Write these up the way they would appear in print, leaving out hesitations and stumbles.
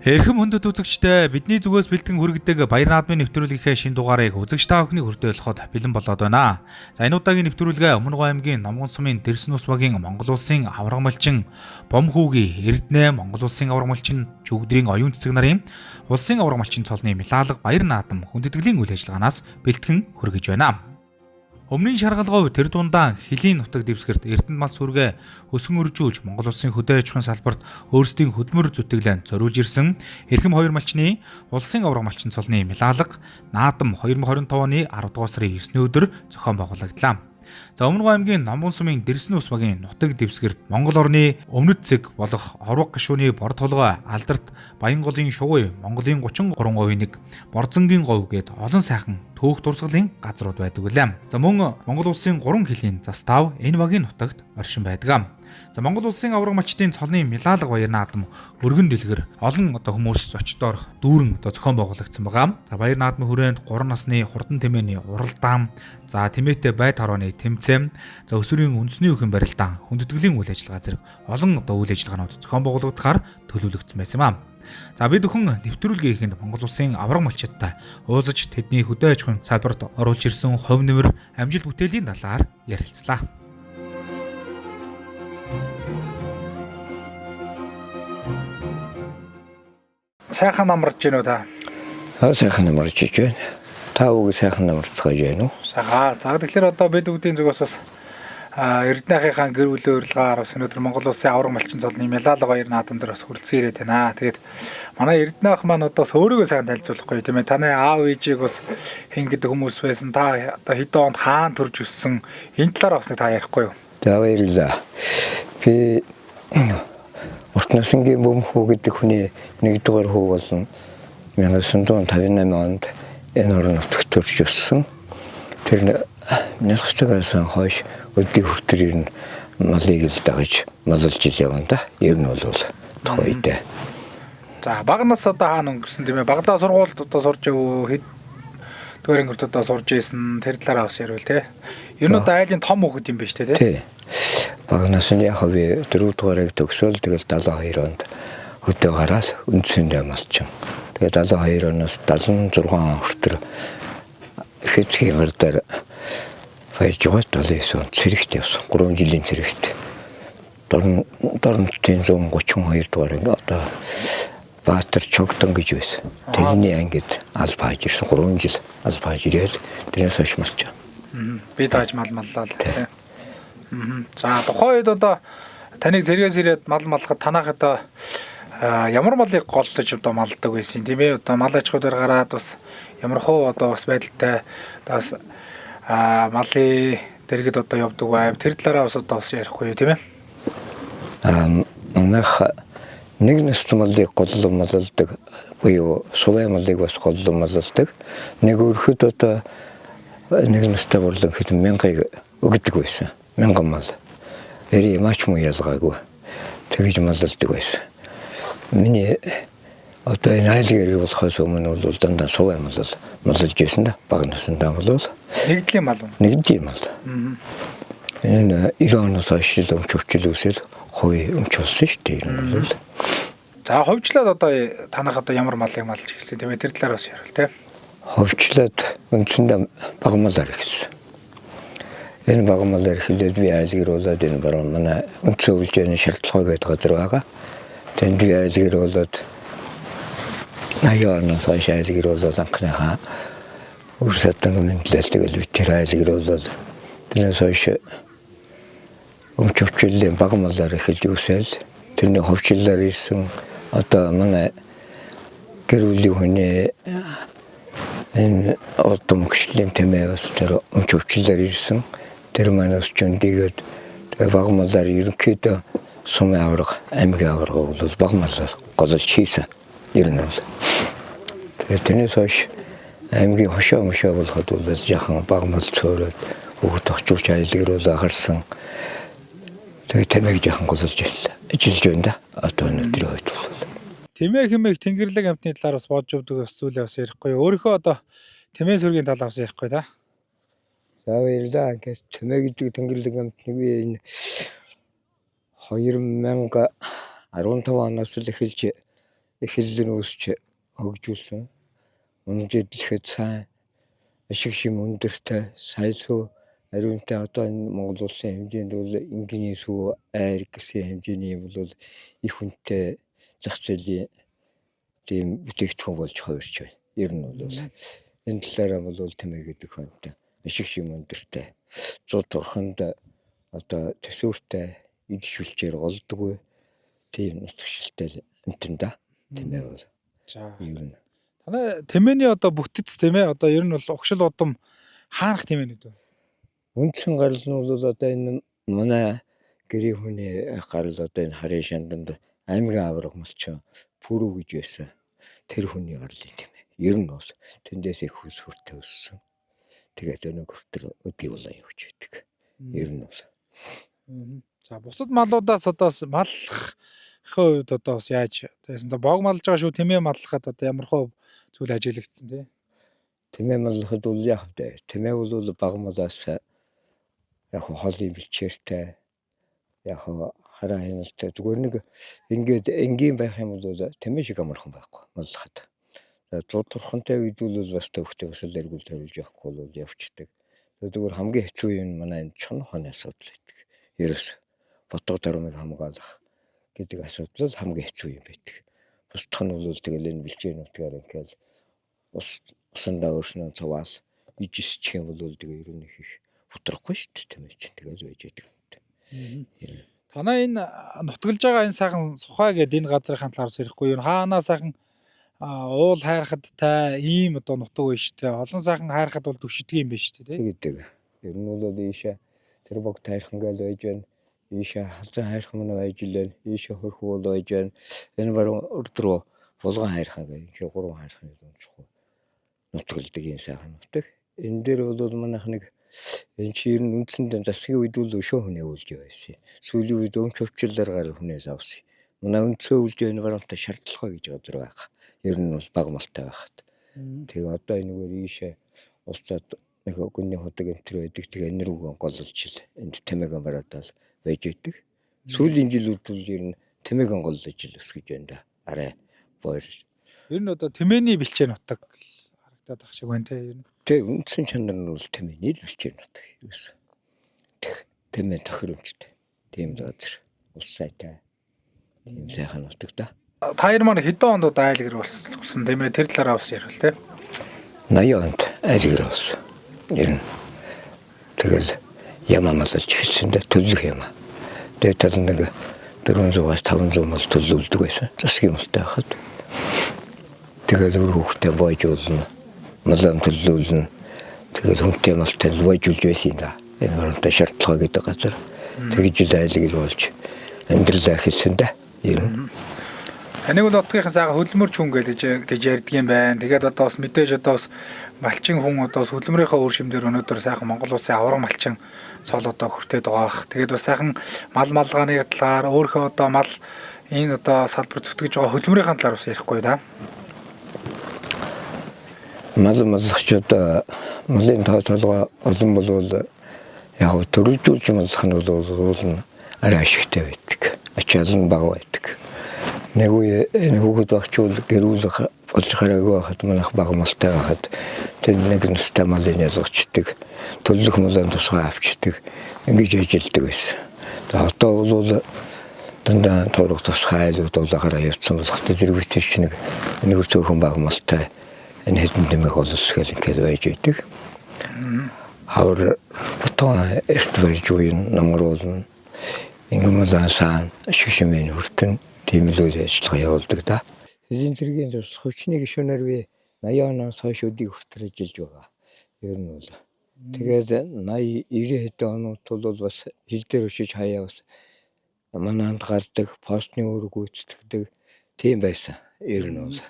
Эрхэм хүндэт үзэгчдээ, бидний зүгээс бэлтгэн хүргэдэг Баяр наадмын нэвтрүүлгийнхээ шинэ дугаарыг үзэгч та бүхний хүрдээ болоход бэлэн болоод байна. За, энэ удаагийн нэвтрүүлгээ Өмнө аймгийн Номгон сумын Дэрсэн ус багийн Монгол улсын аварга малчин Бомхүүгийн Эрдэнэ, Монгол улсын аварга малчин Чүгдрийн оюун цэцэг нарын улсын аварга малчин цолны Милалга Баяр наадам хүндэтгэлийн үйл ажиллагаанаас бэлтгэн хүргэж байна. Өмнөний шаргалгов тэр дундаа хөлийн нутаг дэвсгэрт Эрдэнэ мал сүргээ өсгөн өржүүлж Монгол улсын хөдөө аж ахуйн салбарт өөрсдийн хөдөлмөр зүтгэлээ зориулж ирсэн эрхэм хоёр малчны улсын аварга малчин цолны Милалга наадам 2025 оны 10 дугаар сарын 9-ний өдөр зохион байгуулагдлаа. За, Өмнө аймгийн Номгон сумын Дэрсэн ус багийн нутаг дэвсгэрт Монгол орны өмнөд цэг болох Оврог гишүүний бор толгой, Алдарт Баянголын шугуй, Монголын 33.1, Борзонгийн говь гээд олон сайхан төөх дурсгалын газрууд байдаг үлээ. За, мөн Монгол улсын 3 хөлийн застав энэ багийн нутагт оршин байдаг. За, Монгол улсын аварга малчдын цолны Милалга баяр наадам өргөн дэлгэр олон одоо хүмүүс зочдоор дүүрэн одоо зохион байгуулагдсан байгаа. За, баяр наадмын хүрээнд 3 насны хурдан тэмээний уралдаан, за тэмээтэй бай тарооны тэмцээн, за өсвөрийн үндэсний үхэн барилдаан, хүндэтгэлийн үйл ажиллагаа зэрэг олон одоо үйл ажиллагаанууд зохион байгуулагдахаар төлөвлөгдсөн байсан юм а. За, бид бүхэн нэвтрүүлгийн эхэнд Монгол улсын аварга малчидтай уулзаж тэдний хөдөө аж ахуйн салбарт оруулж ирсэн хувь нэмэр, амжилт бүтээлийн талаар ярилцлаа. Сайхан амарч гинүү та? Аа, сайхан амарч иж байна. Та үг сайхан амарцгааж байна уу? Сайхан. За, тэгэхээр одоо бид бүгдийн зүгээс бас Эрдэнэхийнхаа гэр бүлийн урилгаар бас өнөөдөр Монгол улсын аварга малчин цолны Милалга баяр наадам дээр бас хүрэлцэн ирээд байна. Тэгээд манай Эрдэнэ ах маань одоо бас өөрийгөө сайн танилцуулахгүй, тийм ээ. Таны аав ээжийг бас хэн гэдэг хүмүүс байсан? Та одоо хэдэн онд хаан төрж өссөн? Энэ талаар бас нэг та ярихгүй юу? За, баярлалаа. Би урт насангийн бөмхүү гэдэг хүний нэгдүгээр хүү болсон 1958 онд энэ орон нутагт төрж өссөн. Тэр нялхцагаас хойш өдний хүртэл ер нь малыг л дагаж малалж ил явна да. Ер нь бол тухайн үедээ. За, бага нас одоо хаана өнгөрсөн, тийм ээ? Багадаа сургуульд одоо сурч яв хэд дугаар ангид одоо сурж исэн, тэр талаараа бас ярил те. Ер нь одоо айлын том хүүхэд юм биш те, тий? Тий. Бага нас нь яг би 4 дугаарыг төгсөөл тэгэл 72 онд хөдөө гараад үндсэндээ малчин. Тэгээ 72 оноос 76 он хүртэл хэцгийн мардаар баяж байгаа 79 онд цэрэгт явсан. 3 жилийн цэрэгт. Дорн Дорнотын 132 дугаар анги одоо Баатар Чогдон гэж байсан. Тэрний ангид аль пааж ирсэн. 3 жил аль пааж ирээд тэрнээс хойш малчин. Би тааж мал маллаа л тий. За, тухайн үед одоо таныг зэрэгээс ирээд мал малхад танах одоо ямар малыг голлож одоо малдаг байсан, тийм ээ? Одоо мал аж ахуй дээр гараад бас ямар хуу одоо бас байдалтай бас малын дэргэд одоо явдаг байв. Тэр талаараа бас одоо бас ярихгүй юу, тийм ээ? Манайх нэг насны малыг голлон малалдаг буюу сувай малыг бас голлон малалдаг. Нэг өрхөд одоо нэг настай борлон хэдэн мянгыг өгдөг байсан. Мянган мал. Эри маш муу ялгаагүй. Тэгж малалдаг байсан. Миний одоо энэ айл гэрэг болохоос өмнө бол дандаа сувай малал малалж байсан да. Бага насндаа бол нэгдлийн мал уу? Нэгдлийн мал. Энэ 90 оноос хойш л өмч өвчл үсэл хувь өмч болсон шүү дээ. Энэ бол. За, хувьчлаад одоо танах одоо ямар малыг малж эхэлсэн, тийм ээ? Тэр талаар бас ярил те. Хувьчлаад үндсэндээ бага малаар эхэлсэн. Энэ бага малаар эхлээд би айлгэр болоод энэ баруун манай үндсэн өвлжээний шалтгаан гэдэг газар байгаа. Тэнд би айлгэр болоод 80 оноос хойш айлгэр болоод анхныхаа үр саданг мэдлэл тэгэл би тэр айлгэр болоод тэрнээс хойш өмч өвчлөлийн бага малаар эхэлж үсэл тэрний ховчлолоор ирсэн одоо манай гэр бүлийн хүний энэ одоо мөгшлийн тэмээ бас тэр өмч өвчлөлөөр ирсэн. Тэр манаас ч өндийгээд тэгээ бага малаар ерөнхийдөө сумын аварга, аймгийн аварга бол бага малаар гололж хийсэн. Ер нь бол. Тэгээ тэрнээс хойш аймгийн хошоо мошоо болоход бол яхан бага мал цөөрөөд хүүхд орчуулж айлгэр гарсан. Тэгээ тэмээг яхан гололж ажиллаж байна да. Одоо өнөөдрийн үед бол. Тэмээ хэмээх тэнгэрлэг амьтны талаар бас бодж өгдөг бас зүйлээ бас ярихгүй. Өөрийнхөө одоо тэмээ сүргийн талаар бас ярихгүй та. За, баярлалаа. Ингээд тэмээ гэдэг тэнгэрлэг амьтны би энэ 2015 оноос л эхэлж Их хэллэн үүсч хөгжүүлсэн. Унаж идлэхэд сайн ашиг шим өндөртэй, сая сүү ариунтай одоо энэ Монгол улсын хэмжээнд бол энгийн сүү айр гэсэн хэмжээний юм бол их хүнтэй зах зээлийн тийм бүтээгдэхүүн болж хувирч байна. Ер нь бол энэ талаараа бол тэмээ гэдэг хүнтэй ашиг шим өндөртэй. Зуд орхонд одоо төсөөртэй ид шүлчээр голдоггүй тийм нутагшилтай амтэн да. Тэмээ бол. За. Ер нь. Танай тэмээний одоо бүтэц тийм ээ одоо ер нь бол угшил удам хаанах тэмээнүүд вэ? Үндсэн гарал нь бол одоо энэ манай гэрийн хүний гарал одоо энэ харын шанданд аймгийн аварга малчин Пүрүү гэж байсан. Тэр хүний гарлын тэмээ. Ер нь бол тэндээс их хүс хүртэй өссөн. Тэгээд өнөг хүртэл өдий улаан явж байдаг. Ер нь бол. За бусад малуудаас одоо бас маллахын хувьд одоо бас яаж байсан та бог малж байгаа шүү тэмээ маллахад одоо ямар хөө зүйл ажиглагдсан тий? Тэмээ маллахад бол яах вэ? Тэмээ бол баг малаас яг холын бэлчээртэй яг хараа хяналтай зүгээр нэг ингээд энгийн байх юм бол тэмээ шиг амархан байхгүй маллахад. За зуд турхантай үед бол бас төвхтэй бас л эргүүл тавилж явахгүй бол явчихдаг. Зүгээр хамгийн хэцүү юм манай энэ чон хооны асуудал байдаг. Ерөөс ботго дормыг хамгаалах гэдэг асуудал бол хамгийн хэцүү юм байдаг. Бусдах нь бол тэгэл энэ бэлчээр нутгаар ингээл ус усандаа өөрснөө цуваал ижисчих юм бол тэгээ ер нь их бутрахгүй шүү дээ тэмээ чинь тэгэл байж байдаг. Танай энэ нутгалж байгаа энэ сайхан сухай гэдэг энэ газрынхаа талаар ярихгүй юу? Хаанаа сайхан уул хайрхад та ийм одоо нутаг байна шүү дээ. Олон сайхан хайрхад бол төвшдөг юм байна шүү дээ. Тэгдэг. Ер нь бол ийшээ тэр бог тайрхан гээл байж байна. Ийшээ халзан хайрхан мөн байж лээ. Ийшээ хөрхөө бол байж байна. Энэ баруун урд руу булган хайрхан гэх ингээ гурван хайрхан юмчихгүй. Нутгалдаг юм сайхан нутаг. Энэ дээр бол манайх нэг энэ чи ер нь үндсэндээ засгийн үед бол өшөө хүнээ үлж байсан. Сүүлийн үед өмч өвчлөлөөр гар хүнээс авсан. Манай үндсээ үлж энэ баруунтай шаардлагатай гэж газар байгаа. Ер нь бол баг малтай байхад. Тэгээ одоо энэгээр ийшээ уулзаад нэг гүний худаг энтер байдаг. Тэгээ энэ рүүгээ голлж ил. Энд тэмээгэн бараадал байж байдаг. Сүүлийн жилүүд бол ер нь тэмээгэн голлож ил өсгөж байна да. Арай бойр. Ер нь одоо тэмээний бэлчээр нутаг харагдаад ах шиг байна те. Ер нь. Тэг үндсэн чанар нь бол тэмээний л бэлчээр нутаг ерөөс. Тэмээ тохиромжтой. Тийм л газар. Ус сайтай. Тийм сайхан нутаг да. Та хоёр маань хэдэн онд одоо айл гэр болсон тийм ээ тэр талаараа бас ярил те. 80 онд айл гэр болсон. Ер нь тэгэл ямаа малж эхэлсэн дээ төлөх юм. Тэгээд тал нэг 400-аас 500 мал төлөвлөдөг байсан. Засгийн малтай байхад. Тэгэл үр хүүхдээ бойжуулна. Малаа төлөвлөнө. Тэгэл хүнтэй малтай бойжуулж байсан юм да. Энэ оронтой шаардлага гэдэг газар. Тэгж л айл гэр болж амьдралаа эхэлсэн дээ. Ер нь. Таныг бол оддгийнхын сайхан хөдөлмөрч хүн гэж гэж ярьдаг юм байна. Тэгээд одоо бас мэдээж одоо бас малчин хүн одоо бас хөдөлмөрийнхөө үр шимдэр өнөөдөр сайхан Монгол улсын авраг малчин цол одоо хүртээд байгаа ах. Тэгээд бас сайхан мал малгааны талаар өөрийнхөө одоо мал энэ одоо салбар зүтгэж байгаа хөдөлмөрийнхөө талаар бас ярихгүй да. Мал маллагч одоо малын тоо толгой олон болвол яг төрөлжүүлж маллах нь бол арай ашигтай байдаг. Ачаал нь бага байдаг. Нэг үе энэ хүүхэд багчуул гэрүүлэх болж хараагүй байхад манайх бага малтай байхад тэр нэг настай малын ялгачдаг, төлөх малын тусгай авчдаг, ингэж ажилладаг байсан. За одоо бол дандаа турах тусгай айлууд дулаараа явцсан болох тэр үеийн чинь нэг цөөхөн бага малтай энэ хэдэн тэмээг олс гэл ингээд байж байдаг. Хавар бутан эрт барьж уян намруулна. Ингэмэл сан ашиг шимэн хүртэн тийм л үйл ажиллагаа явуулдаг да. Эзэн зэргийн тус хүчний гишүүнээр би 80 оноос хойш өдийг хүртэл ажиллаж байгаа. Ер нь бол. Тэгээд 80 90 хэдэн онууд бол бас хил дээр өшөж хаяа бас манаанд гардаг, постны үүрэг гүйцэтгэдэг тийм байсан. Ер нь бол.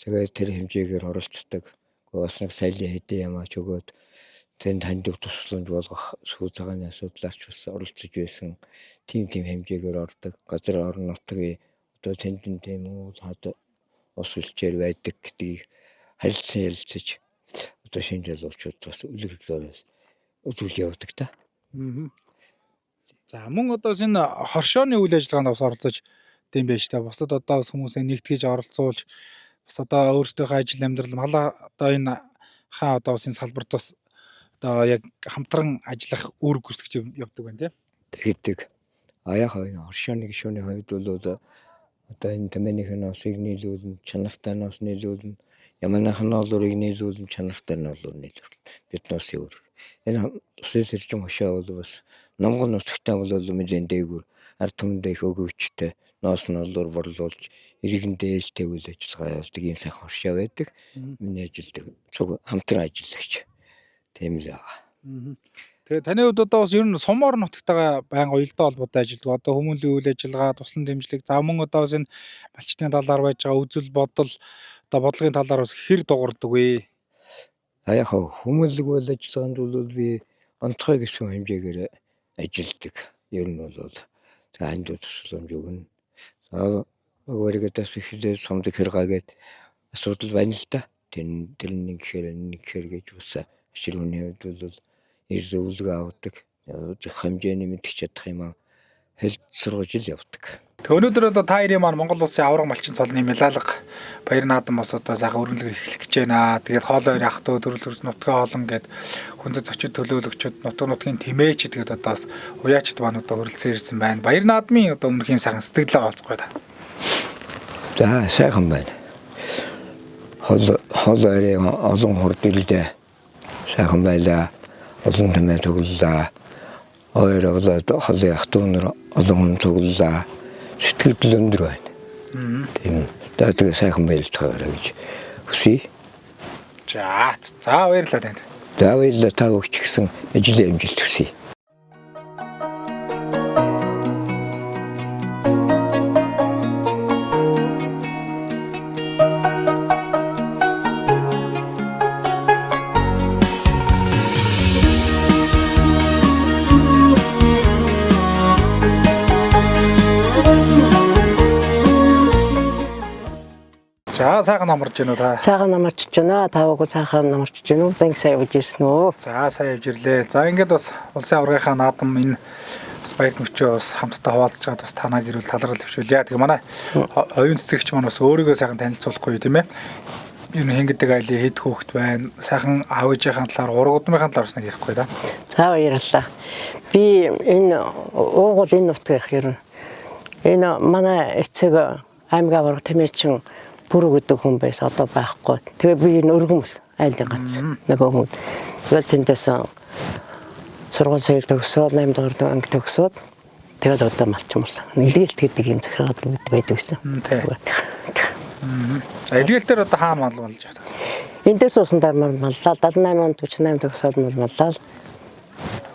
Тэгээд тэр хэмжээгээр оролцдог. Бас нэг соёлын хэдэн ямаач өгөөд тэнд таньдаг тусламж болгох сүү цагааны асуудлаарч бас оролцож байсан. Тийм хэмжээгээр ордог. Газар орон нутгийн одоо тэнд нь тийм уул хад ус үлчээр байдаг гэдгийг харилцан ярилцаж одоо шинэ залуучууд бас үлгэрлээр үзүүлж явдаг та. За мөн одоо энэ хоршооны үйл ажиллагаанд бас оролцож Тийм байж та. Бусад одоо бас хүмүүсээ нэгтгэж оролцуулж бас одоо өөрсдийнхөө ажил амьдрал малаа одоо энэ хаа одоо бас энэ салбарт бас одоо яг хамтран ажиллах үүрэг гүйцэтгэж явдаг байна тийм. Тэгдэг. А яг энэ оршооны гишүүний хувьд бол одоо энэ тэмээнийх нь усыг нийлүүлнэ, чанартай нь ус нийлүүлнэ, яманых нь олуурыг нийлүүлнэ, чанартай нь олуур нийлүүлнэ. Бидний усын үүрэг. Энэ усын сэржин хошоо бол бас номгон нутагтай бол нэлээд дээгүүр ард түмэндээ их өгөөчтэй ноос нь олуур борлуулж иргэндээ ээлтэй үйл ажиллагаа явуулдаг ийм сайхан хоршоо байдаг. Миний ажилдаг цуг хамтран ажиллагч тийм л байгаа. Тэгээ таны хувьд одоо бас ер нь сумаар нутагтайгаа байнга уялдаа холбоотой ажилладаг. Одоо хүмүүнлэгийн үйл ажиллагаа, туслан дэмжлэг, за мөн одоо бас энэ малчтын талаар байж байгаа үзэл бодол одоо бодлогын талаар бас хэр дуурдаг вэ? А яг хүмүүнлэг үйл ажиллагаанд бол би онцгой гэсэн хэмжээгээр ажилладаг. Ер нь бол тэгээ хандив тусламж өгнө. За баригдаас эхлээд сумдаг хэргагээд асуудал байна л да. Тэр нэг гэхээр нэг гэхээр гэж бас ашиг хүний хувьд бол эр зөвлөгөө авдаг. Зөв хэмжээний мэдчих чадах юм аа хэлд сургаж л явдаг. Тэг өнөөдөр одоо та хоёрын маань Монгол улсын аварга малчин цолны Мялалга баяр наадам бас одоо сайхан өргөнлөг эхлэх гэж байна. Тэгээд хоол ойр ах トゥ төрөл төрс нутгийн хоолн гээд хүндэт зочид төлөөлөгчд нутаг нутгийн тэмээчд гээд одоо бас уяачд маань одоо хүрэлцэн ирсэн байна. Баяр наадмын одоо өмнөхийн сайхан сэтгэлээ олцгоё та. За сайхан байна. Хол ойрын олон хурд ирлээ. Сайхан байлаа. Олон тэмээ цуглалаа. Ойр болоод холын ах トゥ нар олон хүн цуглалаа. Сэтгэл өндөр байна. Тийм. За тэгээ сайхан баярлцгаарай гэж хүсье. За баярлалаа танд. За баярлалаа та өгч гисэн ажлын амжилт хүсье. За сайхан амарч гинүү та. Сайхан амарч байна. Та бүхэн сайхан амарч байна уу? Данг сайн явж ирсэн үү? За сайн явж ирлээ. За ингээд бас улсын аваргынхаа наадам энэ бас баяр мөчөө бас хамтдаа хуваалцж байгаад бас танаа гэрүүл талархал төвшүүлье. Тэгээ манай оюун цэцэгч маань бас өөрийгөө сайхан танилцуулахгүй тийм ээ. Ер нь хин гэдэг айлын хэд хүүхэд байна. Сайхан аав ээжийнхээ талаар, ураг удмынхаа талаар бас нэг ярихгүй да. За баярлалаа. Би энэ уугуул энэ нутгийн ер нь. Энэ манай эцэг аймаг аварга тэмээчин бүрүү гэдэг хүн байсан. Одоо байхгүй. Тэгээ би энэ өргөмөл айлын ганц нөгөө хүн. Тэгэл тэндээс сургууль соёл төгсөөд 8 дугаар анги төгсөөд тэгэл одоо малчин болсон. Илгээлт гэдэг юм захиргаад байдаг гэсэн. Тий. За илгээл дээр одоо хаана мал болж байна? Энэ дээр суусан дараа маллаа 78 онд 48 төгсөөд маллаа.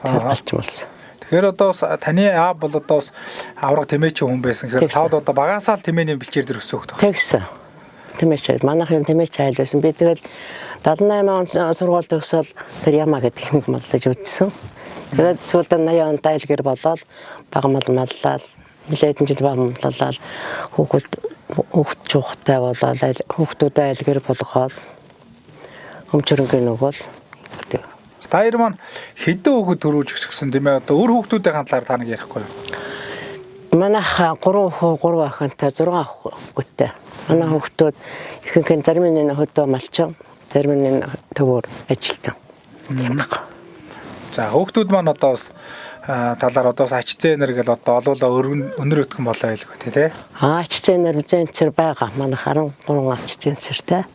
Тэгээд малчин болсон. Тэгэхээр одоо бас таны аав бол одоо бас аварга тэмээчин хүн байсан. Тэгэхээр Тэгсэн. таад одоо багасаа л тэмээний бэлчээр дээр өссөн хөх. Тэгсэн. Тэмээч айл. Манайх юм тэмээч айл байсан. Би тэгэл 78 он сургууль төгсөөд тэр ямаа гэдэг хэмиг маллаж үзсэн. Тэгээд сүүлд нь 80 онд айл гэр болоод бага мал маллаад нэлээдэн жил бага маллаад хүүхэд хүүхд чухтай болоод айл хүүхдүүдээ айл гэр болгоод өмчөрөнгө нөгөөл. Та хоёр маань хэдэн хүүхэд төрүүлж өсгсөн тийм ээ. Одоо үр хүүхдүүдийн талаар та нэг ярихгүй юу? Манайх 3 хүү 3 охинтой 6 хүүхэдтэй. Манай хүүхдүүд ихэнх нь зарим нь хөдөө малчин, зарим нь төвөр ажилтан. Тийм баг. За хүүхдүүд маань одоо бас талаар одоо бас ач зээнэр гэл одоо олуула өргөн өнөр өтгөн болоо илгүй тий тий. Аа ач зээнэр зэнцэр байгаа. Манайх 13 ач зэнцэртэй.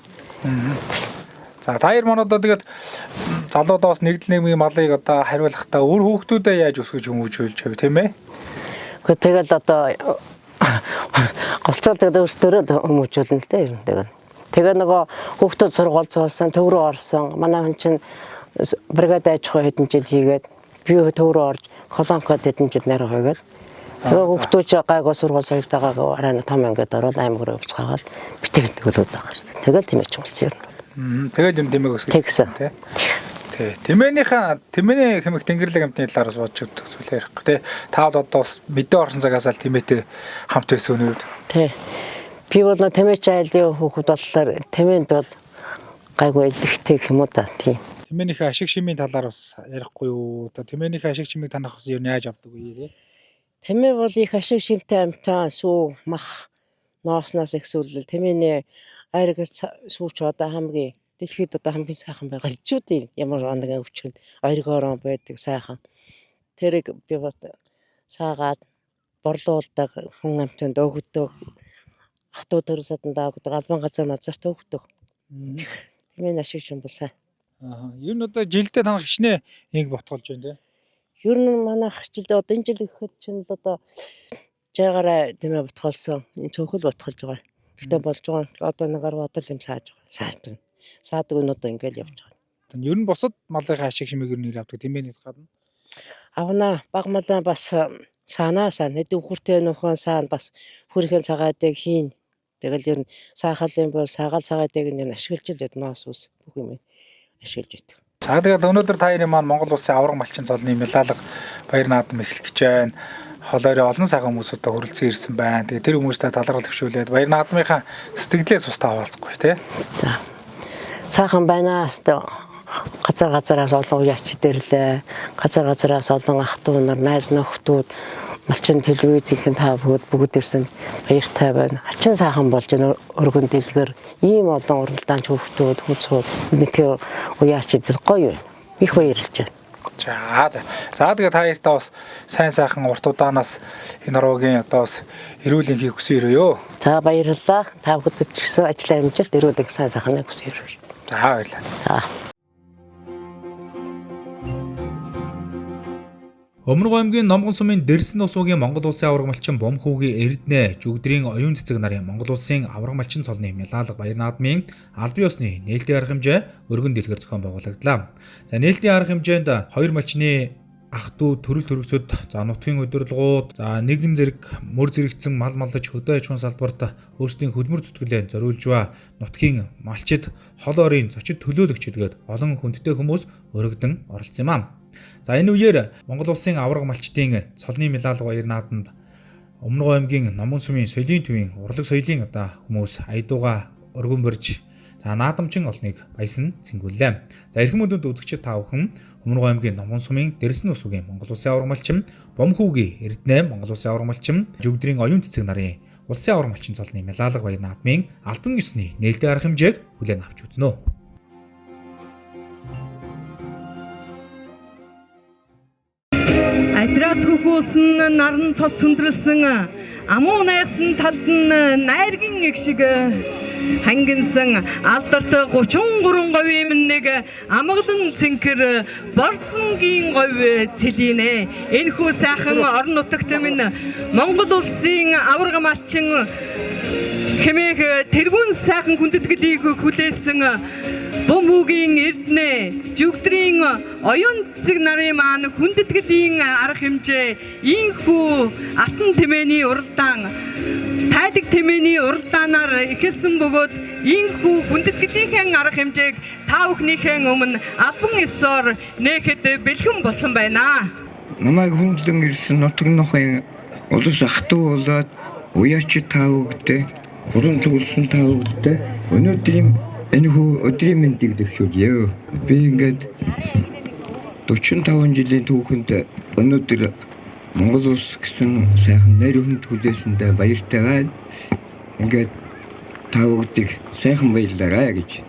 За та хоёр маань одоо тэгээд залуудаа бас нэгдэл нийгмийн малыг одоо хариулахдаа үр хүүхдүүдээ яаж өсгөж хүмүүжүүлж байв тийм ээ? Гэхдээ тэгэл одоо голцоод тэгээд өөрсдөө л хүмүүжүүлнэ л дээ ер нь тэгэл. Тэгээ нөгөө хүүхдүүд сургууль зуусан, төв рүү орсон. Манай хүн чинь бригад аж ахуй хэдэн жил хийгээд би төв рүү орж колонкод хэдэн жил найрах хийгээд тэгээ хүүхдүүд ч гайгүй сургууль соёлтойгоо арай том ангид ороод аймаг руу явцгаагаад битэл тэгэл удаа гарсан. Тэгэл тийм ч болсон юм. Тэгэл юм тэмээг өсгөж Тэгсэн. тий. Тий. Тэмээнийхээ тэмээний хэмэх тэнгэрлэг амтны талаар бас бодож өгдөг зүйл ярихгүй тий. Та бол одоо бас мэдээ орсон цагаас л тэмээтэй хамт байсан үнэ үед. Тий. Би бол нөө тэмээч айлын хүүхэд болохоор тэмээнд бол гайгүй илэхтэй юм уу та тийм. Тэмээнийхээ ашиг шимийн талаар бас ярихгүй юу? Одоо тэмээнийхээ ашиг шимийг танах бас юу яаж авдаг вэ тий? Тэмээ бол их ашиг шимтэй амьтан сүү мах нооснаас ихсүүлэл тэмээний айраг сүүч одоо хамгийн дэлхийд одоо хамгийн сайхан байгаа л үү ямар нэгэн өвчнөд оргиорон байдаг сайхан. Тэрийг би бот саагаад борлуулдаг, хүн амьтанд өгдөг, ах トゥ төр саданд өгдөг, албан газар мазарт өгдөг. Тэмээний ашиг шим бол сайн. Аа. Ер нь одоо жилдээ танах хичнээн инг ботголж байна те. Ер нь манайх жилд одоо энэ жил гэхэд чинь л одоо 60 гаруй тэмээ ботголсон. Энэ цөөхөл ботголж байгаа. Гэхдээ болж байгаа. Одоо нэг гаруй одоо л юм сааж байгаа. Саадаг. Саадаг нь одоо ингээл явж байгаа. Ер нь бусад малынхаа ашиг шимийг ер нь ил авдаг тэмээнээс гадна. Авна баг малаа бас саанаа саана. Хэд өвхөртэй нөхөн саана бас хөрхэн цагаадыг хийн. Тэгэл ер нь саахал юм бол саагаал цагаадыг нь ер нь ашиглаж л байд ноос ус бүх юм ашиглаж байдаг. За тэгээд өнөөдөр та хоёрын маань Монгол улсын аварга малчин цолны мялалга баяр наадам эхлэх гэж байна. Холоорой олон сайхан хүмүүс одоо хүрэлцэн ирсэн байна. Тэгээд тэр хүмүүстэй талархал төвшүүлээд баяр наадмынхаа сэтгэлээ цустай хаваалцахгүй тий. За. Сайхан байна. Өстө газар газараас олон уяач дэрлээ. Газар газараас олон ах トゥ нар, найз нөхдүүд, малчин телевизийнхэн та бүгд ирсэн баяртай байна. Хачин сайхан болж байна. Өргөн дэлгэр ийм олон уралдаанч хүүхдүүд хүлцүүд нийтээ уяач дэр гоё байна. Их баярлж байна. За за. За тэгээд та хоёртаа бас сайн сайхан урт удаанаас энэ ороогийн одоо бас эрүүл энхийг хүсэн өрөөё. За баярлалаа. Та бүхэнд ч гэсэн ажлын амжилт, эрүүл энх сайн сайхныг хүсэн өрөөе. За баярлалаа. За. Өмнө аймгийн Номгон сумын Дэрсэн усуугийн Монгол улсын аварга малчин Бомхүүгийн Эрдэнэ Жүгдрийн оюун цэцэг нарын Монгол улсын аварга малчин цолны мялалга баяр наадмын албан ёсны нээлтийн арга хэмжээ өргөн дэлгэр зохион байгуулагдлаа. За нээлтийн арга хэмжээнд хоёр малчны ах トゥ төрөл төрөсөд за нутгийн удирдлагууд за нэгэн зэрэг мөр зэрэгцэн мал маллаж хөдөө аж ахуйн салбарт өөрсдийн хөдөлмөр зүтгэлээ зориулж ба нутгийн малчид хол орын зочид төлөөлөгчд гээд олон хүндтэй хүмүүс өргөдөн оролцсон юм аа. За энэ үеэр Монгол улсын аварга малчдын цолны мялалга баяр наадамд Өмнө аймгийн Номгон сумын соёлын төвийн урлаг соёлын одоо хүмүүс аядууга өргөн борж за наадамчин олныг баясан цэнгүүллээ. За эрхэм мөндөд үзэгчид та бүхэн Өмнө аймгийн Номгон сумын Дэрсэн усуугийн Монгол улсын аварга малчин Бомхүүгийн Эрдэнэ Монгол улсын аварга малчин Жүгдрийн оюун цэцэг нарын улсын аварга малчин цолны мялалга баяр наадмын албан ёсны нээлтийн арга хэмжээг хүлээн авч үзнэ. Адрат хөхүүлсэн наран тос цөндрөлсөн амуу найгсан талд нь найргын эг шиг хангинсан алдарт 33 говийн нэг амгалан цэнхэр борцонгийн говь цэлийнэ. Энэхүү сайхан орон нутагт минь Монгол улсын аварга малчин хэмээх тэргүүн сайхан хүндэтгэлийг хүлээсэн Бомхүүгийн Эрдэнэ Жүгдрийн оюун цэцэг нарын маань хүндэтгэлийн арга хэмжээ ийхүү алтан тэмээний уралдаан тайлаг тэмээний уралдаанаар эхэлсэн бөгөөд ийхүү хүндэтгэлийнхээ арга хэмжээг та бүхнийхээ өмнө албан ёсоор нээхэд бэлхэн болсон байна. Намайг хүндлэн ирсэн нутаг нохын улс ах トゥ болоод уяач та бүгдээ уран төгөлсөн та бүгдээ өнөөдрийн энэхүү өдрийн мэндийг дэвшүүлье. Би ингээд 45 жилийн түүхэнд өнөөдөр Монгол улс гэсэн сайхан нэр хүнд хүлээсэндээ баяртай байна. Ингээд та бүгдийг сайхан баярлаарай гэж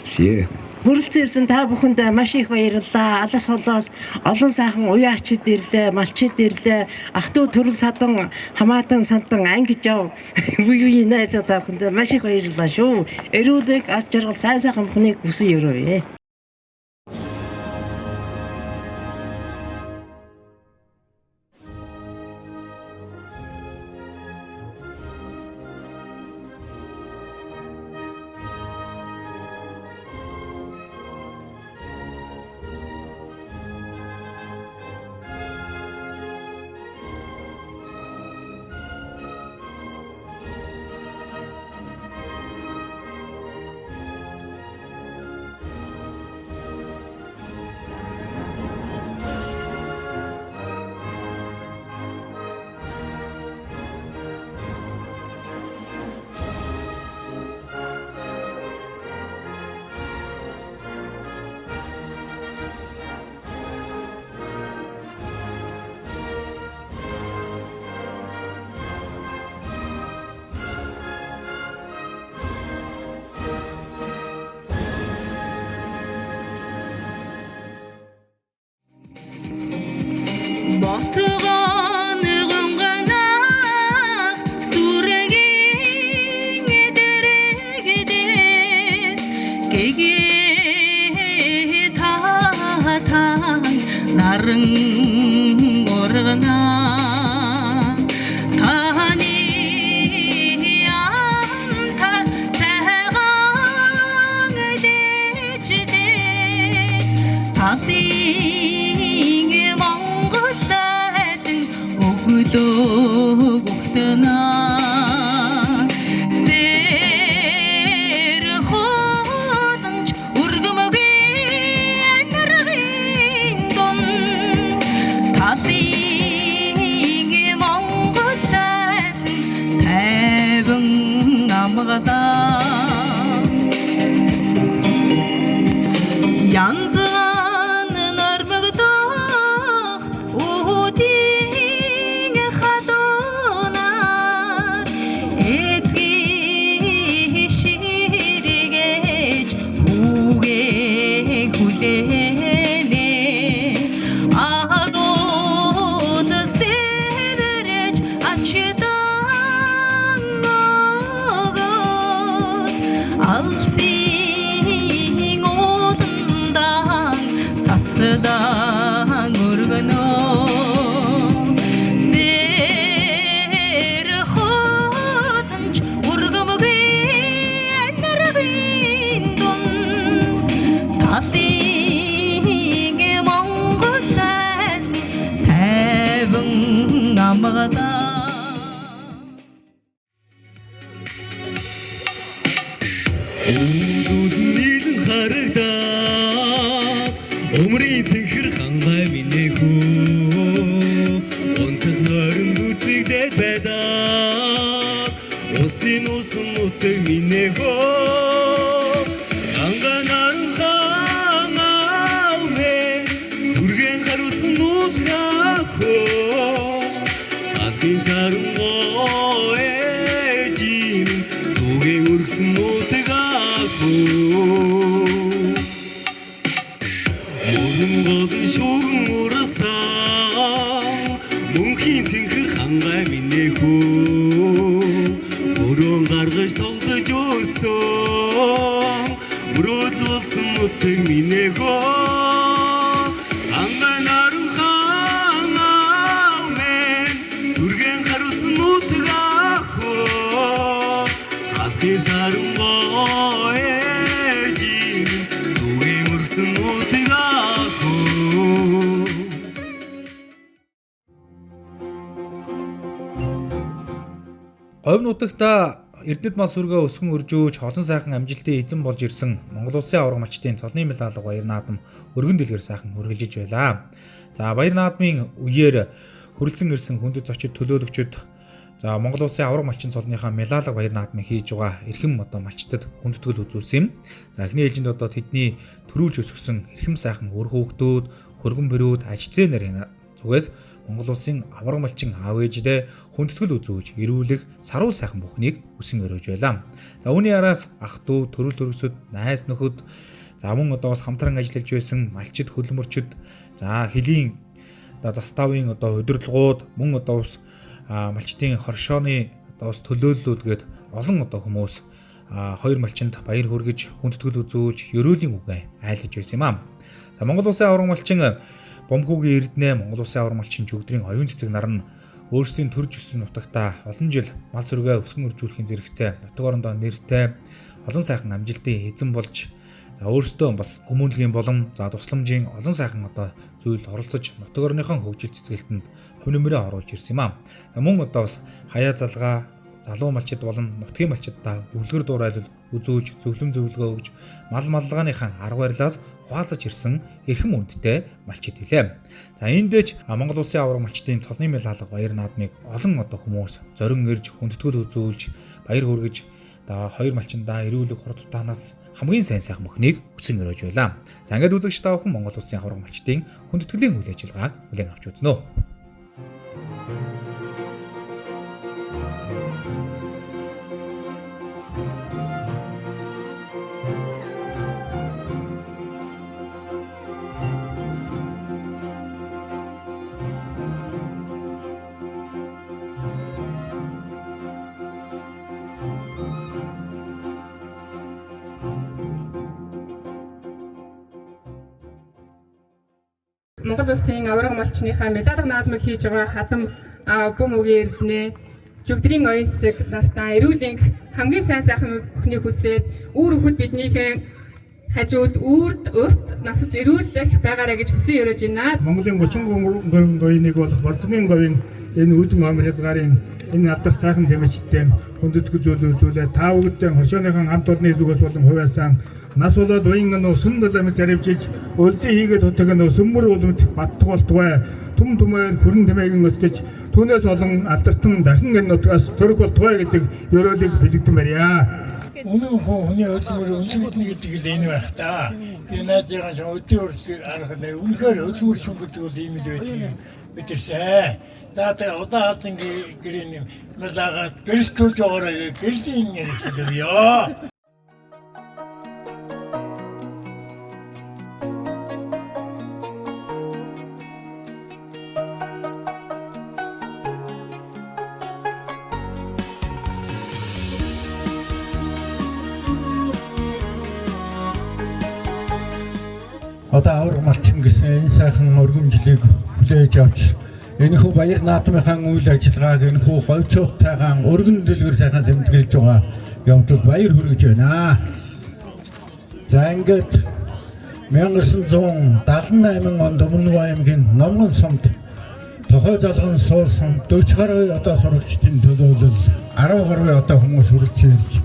хүсье. Хүрэлцэн ирсэн та бүхэндээ маш их баярлалаа. Алас холоос олон сайхан уяачид ирлээ, малчид ирлээ. Ах トゥ төрөл садан хамаатан сандан анги жав буюу найзууд та бүхэндээ маш их баярлалаа шүү. Эрүүл энх, аз жаргал, сайн сайхан бүхнийг хүсэн өрөөе. Отгон гонганах сүргийн дэрэгдэс гэгээ татан наран ургана таны амтар цагаан дэждэг талын Монгол айлын өглөөг ухтана зэр хуланч өргөмөгийн наргын дун талын Монгол айлын тайван амгалаа. Янзан нормогдох үүдийн халуунаар эцгийн ширгэж хүүгээ хүлээнэ агуул сэвэрэж ачдан өгөөд алсын ууландан цацдан өргөнөө зэр хуланч өргөмгүй наргын дун талын Монгол айл тайван амгалаа. Үүдүүд нийлэн харагдаад Умрын цэнхэр хангай минь хөө Унтах нойрон гүцэгдээд байдаг Усын усан нутаг минь хөө Хангай наран хангай мэн Сүргэн харуулсан нутгаа хөө Алхын саран гоо ээжим Сүгэн өргсөн нутаг хөө Мөрөн голын шүгэн урсан Мөнхийн цэнхэр хангай минь хөө Өрөөн гаргаж тоглож өссөн Мөрөөдөл болсон нутаг минь хөө Хангай наран хангай мэн Сүргэн харуулсан нутаг хөө Халхын саран гоо ээжим Сүгэн өргсөн нутаг хөө. Говь нутагта Эрдэнэт мал сүргээ өсгөн өржөөж олон сайхан амжилтын эзэн болж ирсэн Монгол Улсын аварга малчдын цолны мэл алга Баяр наадам өргөн дэлгэр сайхан үргэлжиж байлаа. За Баяр наадмын үеэр хүрэлцэн ирсэн хүндэт зочид төлөөлөгчд за Монгол Улсын аварга малчин цолныхаа мэлалга Баяр наадмыг хийж байгаа эрхэм одоо малчдад хүндэтгэл үзүүлсэн юм. За эхний ээлжинд одоо тэдний төрүүлж өсгсөн эрхэм сайхан үр хүүхдүүд, хөргөн бэрүүд, аж зээнэр зүгээс Монгол Улсын аварга малчин аав ээждээ хүндэтгэл үзүүлж, эрүүлэх саруул сайхан бүхнийг хүсэн өрөөж байлаа. За үүний араас ах トゥ төрөл төрөсөд, найз нөхөд, за мөн одоо бас хамтран ажиллаж байсан малчид, хөлмөрчд, за хөлийн одоо заставын одоо удирдлагууд, мөн одоо бас малчдын хоршооны одоо бас төлөөллүүд гээд олон одоо хүмүүс хоёр малчинд баяр хүргэж, хүндэтгэл үзүүлж, ерөөлийн үгээ айлтж байсан юм аа. За Монгол Улсын аварга малчин Бомхүүгийн Эрдэнэ, Монгол Улсын аварга малчин Жүгдрийн оюун цэцэг нар нь өөрсдийн төрж өссөн нутагта олон жил мал сүргээ өсгөн өржүүлэхийн зэрэгцээ нутаг орондоо нэртэй олон сайхан амжилтын эзэн болж за өөрсдөө бас хүмүүнлэгийн болон за тусламжийн олон сайхан одоо зүйл оролцож нутаг орныхон хөгжил цэцгэлтэнд хувь нэмрээ оруулж ирсэн юм аа. За мөн одоо бас хаяа залгаа залуу малчид болон нутгийн малчиддаа үлгэр дуурайл үзүүлж зөвлөм зөвлөгөө өгж мал маллгааныхаа арга барилаас хуваалцаж ирсэн эрхэм үндтэй малчид билээ. За эндээч Монгол Улсын аварга малчдын цолны мэл алга Баяр наадмыг олон одоо хүмүүс зорин ирж хүндэтгэл үзүүлж баяр хүргэж одоо хоёр малчиндаа эрүүлэг хурд утаанаас хамгийн сайн сайхан бүхнийг хүсэн өрөөж байлаа. За ингээд үзэгч та бүхэн Монгол Улсын аварга малчдын хүндэтгэлийн үйл ажиллагааг хүлээн авч үзнэ үү. Монгол улсын аварга малчныхаа мелалга наадмыг хийж байгаа хадам бум үгийн эрдэнэ жүгдрийн оюун цэцэг нартаа эрүүлэнх хамгийн сайн сайхан бүхнийг хүсээд үр хөвгүүд биднийхээ хажууд үрд урт насаж эрүүлэх байгаарай гэж хүсэн өрөөж байна. Монголын 33 говийн нэг болох Борзомын говийн энэ үүдэн хомор хязгаарын энэ алдар сайхан тэмээчтэй хүндэтгэл зүйл үзүүлээ. Та бүгдээ хоршооныхон хамт олонны зүгээс болон хувьяасаа нас болоод уян нөө сүм долоомж заривжиж өлзий хийгээд хутаг нөө сүммөр улмд баттг болтугай түм түмээр хүрэн тэмээгэн өсгөж түүнээс олон алдартан дахин энэ нутгаас төрөх болтугай гэдэг ёроолыг бэлэгдэн барья. Үнэн хүний хөдөлмөр үнэлэгдэнэ гэдэг л энэ байх та. Би найзынхаа ч өдөө хүртэл арга нэр үнэхээр хөдөлмөр шүн гэдэг бол ийм л байдгийг мэдэрсэн. За тэгээ удаан хазан гэрийн малаагаад гэрэл төөж байгаарай гэрлийн яригсан ёо. Одоо авраг малчин гэсэн энэ сайхан өргөмжлийг хүлээж авч энэхүү баяр наадмынхаа үйл ажиллагааг энэхүү говьчуудтайгаан өргөн дэлгэр сайхан тэмдэглэж байгаа явдалд баяр хүргэж байна. За ингээд 1978 онд Өмнө аймгийн Номгон сумд тохой залган суусан 40 гаруй одоо сурагчдын төлөөлөл 10 гаруй одоо хүмүүс хүрэлцэн ирж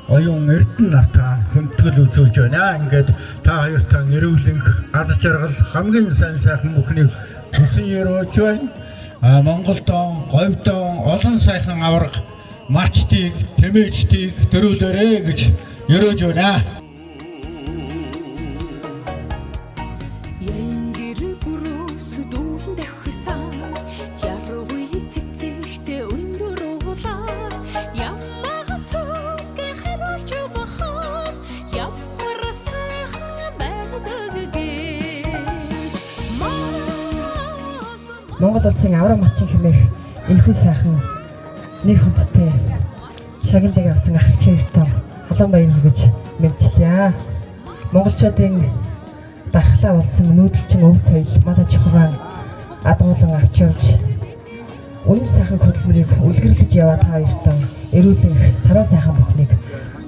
оюун эрдэнэ нартаа хүндэтгэл үзүүлж байна. Ингээд та хоёртаа эрүүлэнх аз жаргал хамгийн сайн сайхан бүхнийг хүсэн өрөөж байна. А Монголдон, Говьдон олон сайхан аварга малчдыг, тэмээчдийг төрүүлээрэ гэж өрөөж байна. Янгэр бүрөөс дүүрэн давхисан яргүй цэцэгтэй өндөр уулаа ямаа сүгэ харуулж бахан ямар сайхан байдаг гэж. Монгол улсын авраг малчин хэмээх энэхүү сайхан нэр хүндтэй шагналыг авсан ах чиртэн халуун баяр хүргэж мэдчлээ. Монголчуудын дархлаа болсон нүүдэлчин өв соёл мал аж ахуйн адгуулан авч явж үнэн сайхан хөдөлмөрийг үлгэрлэж яваа та хоёртон эрүүлэнх саруу сайхан бүхнийг